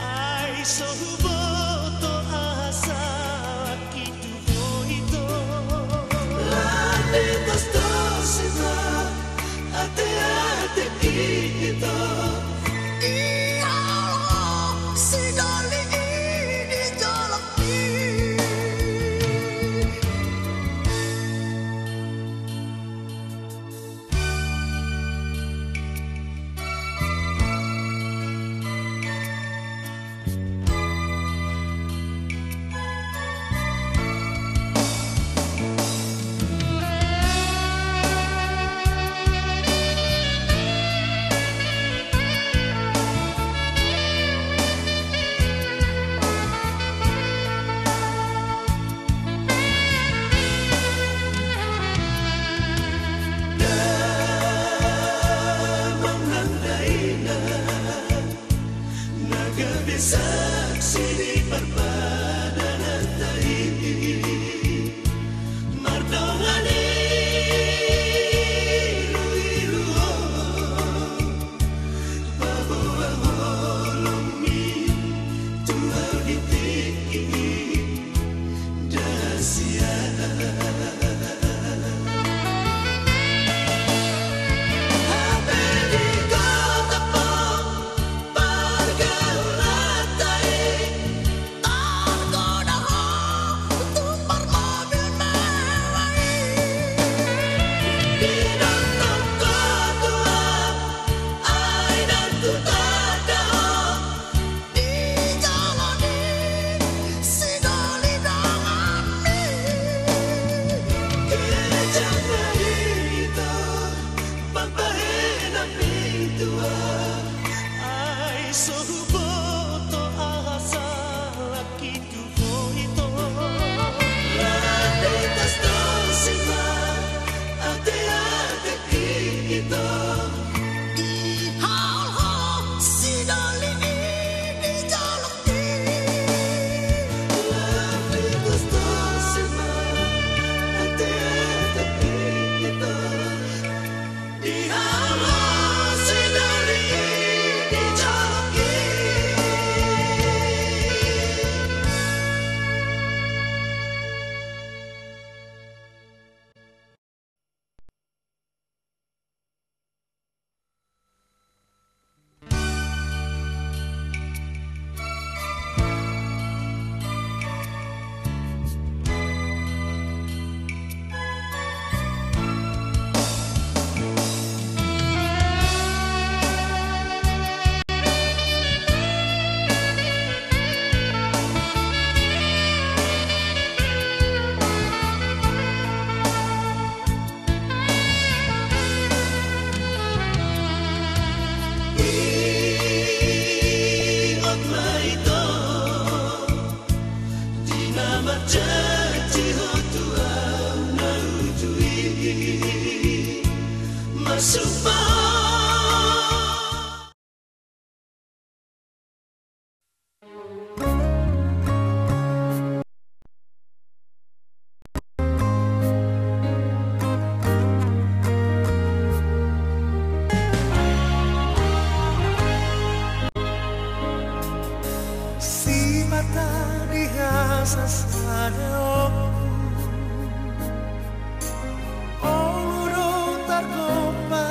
Ai so huboto aha salangki tu ho ito. Lande tos tos ima ate ate ito. Di halo sidoli i di jolo i. Damang nang dainang na gabe saksi di parpadananta i, mardongan iruiru ho. Paboa holongmi tu ahu di tingki i, dasian. Hape di kota pong pargaulanta i. Targoda ho tu parmobil mewah i. Didok tongko tua, ai dang tu tanda ho. Di jolo ni sidoli donganmi. Kejang na ito pambahenan ni tua. Ai so huboto aha salangki tu ho ito. Lande tos tos ima ate ate ito. Di halo sidoli i di jolo i. Lande tos tos ima ate ate ito. Ingot ma ito. Di na marjanji ho tu ahu na uju i. Masuk ma. Sipata di hasasadaonku, olo do targompa.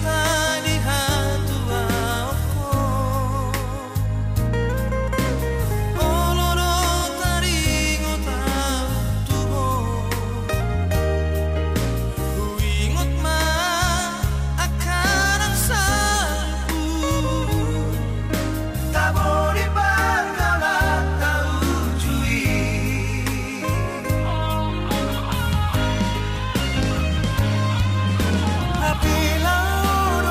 Tadi hatuaonku, olo do taringot au tu ho. Huingot ma angka na salpu, tabo di pargaulan ta uju i. Hape laho do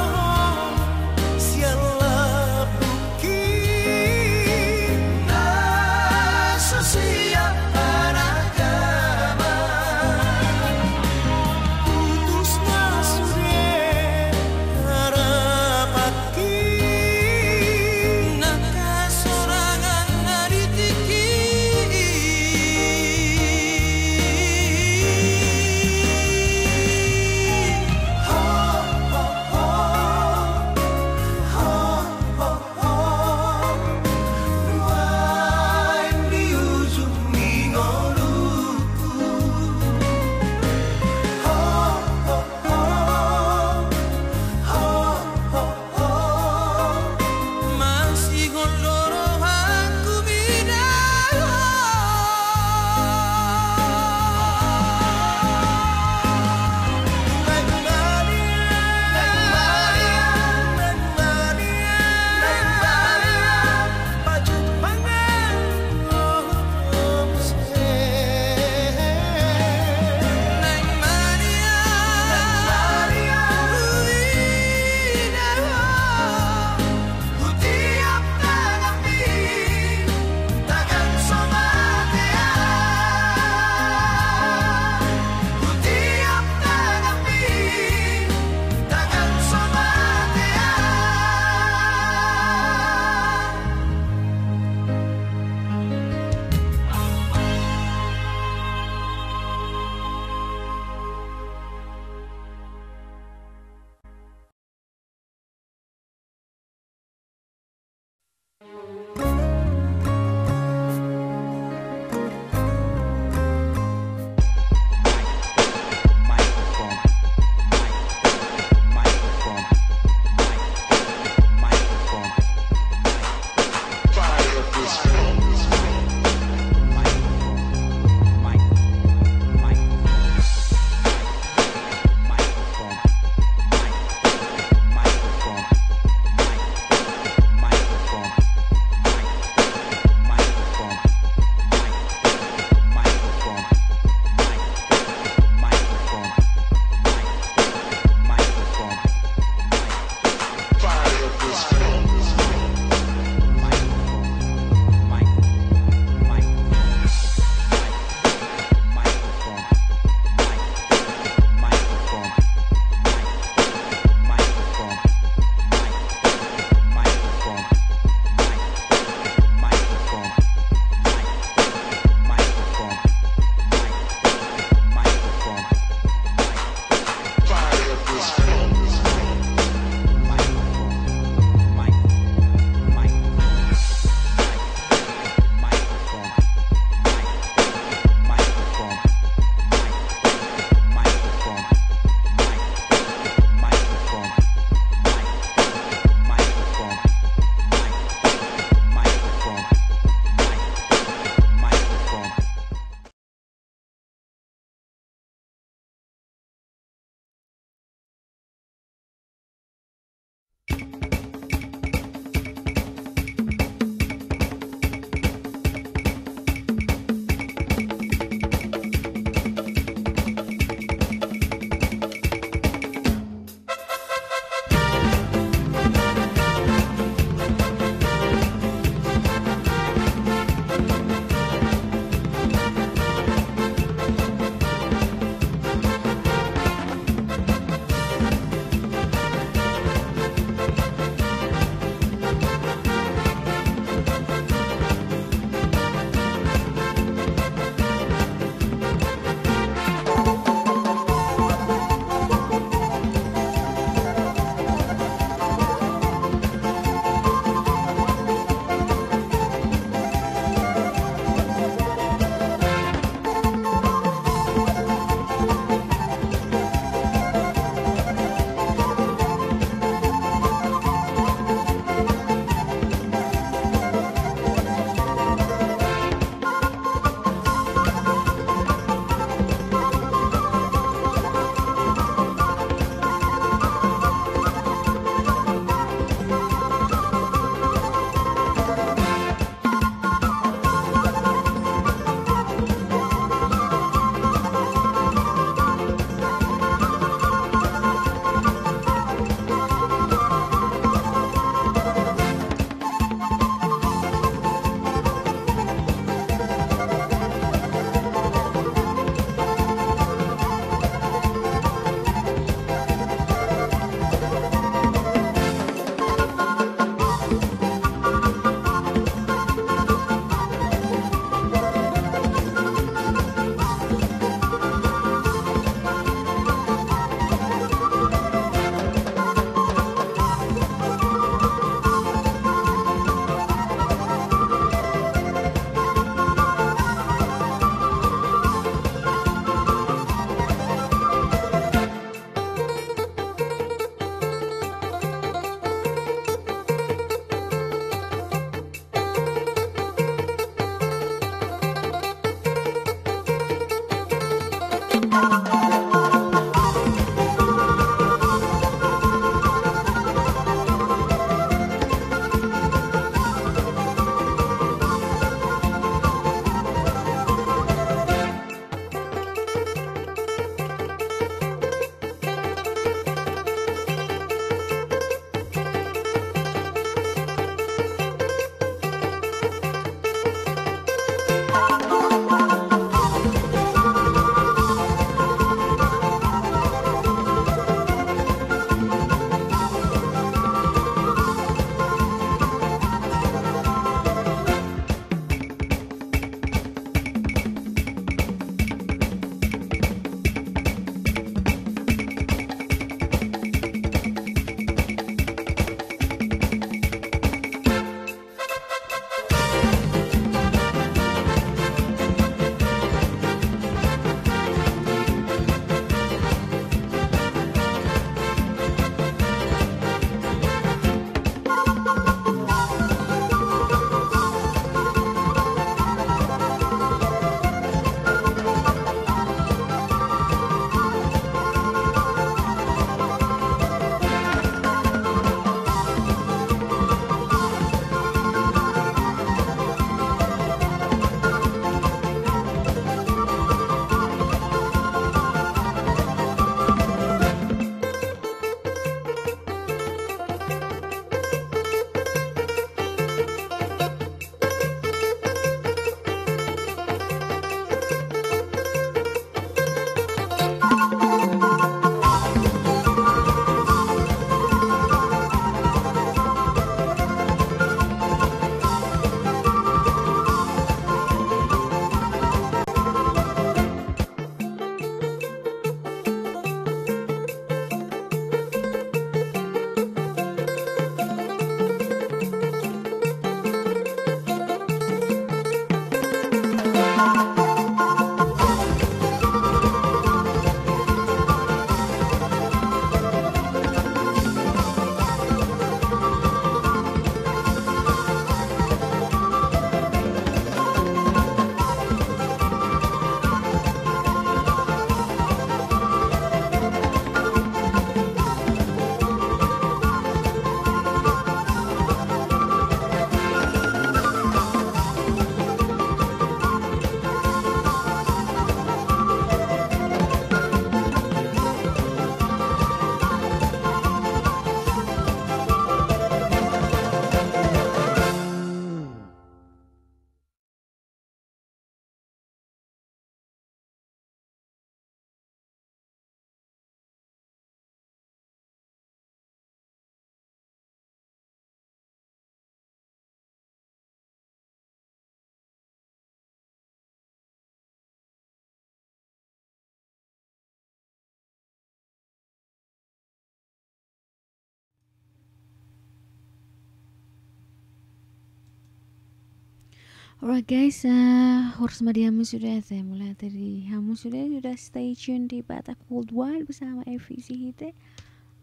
Alright guys, eh, horas ma di hamu sude ate, mauliate di hamu sude sudah stay tune di Batak Worldwide bersama Evi Sihite.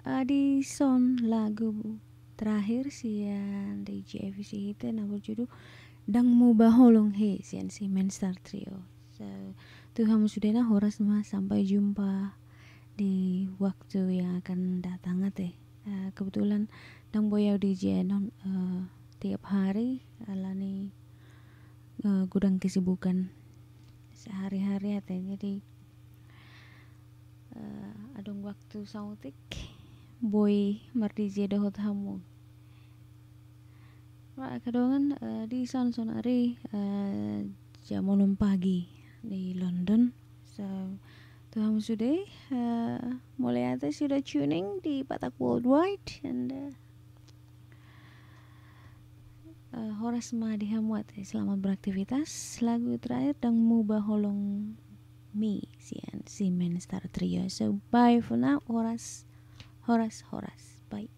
Eh, di son lagu terakhir sian D J Evi Sihite na berjudul Ndang Muba Holong He sian si Menstar Trio. So, tu hamu sudena horas ma, sampai jumpa di waktu yang akan datang ate. Eh, kebetulan ndang boi au D J-an, eh, tiap hari, alani, eh, godang kesibukan sehari-hari ate. Jadi, eh, adong waktu saotik boi mar-D J dohot hamu. Ba angka dongan, eh, di son sonari, eh, jam onom pagi di London. So, tu hamu sude, eh, mauliate sudah tuning di Batak Worldwide and, eh, eh, horas ma di hamu ate, selamat beraktivitas. Lagu terakhir Ndang Muba Holong He sian si Menstar Trio. So, bye for now. Horas, horas, horas. Bye.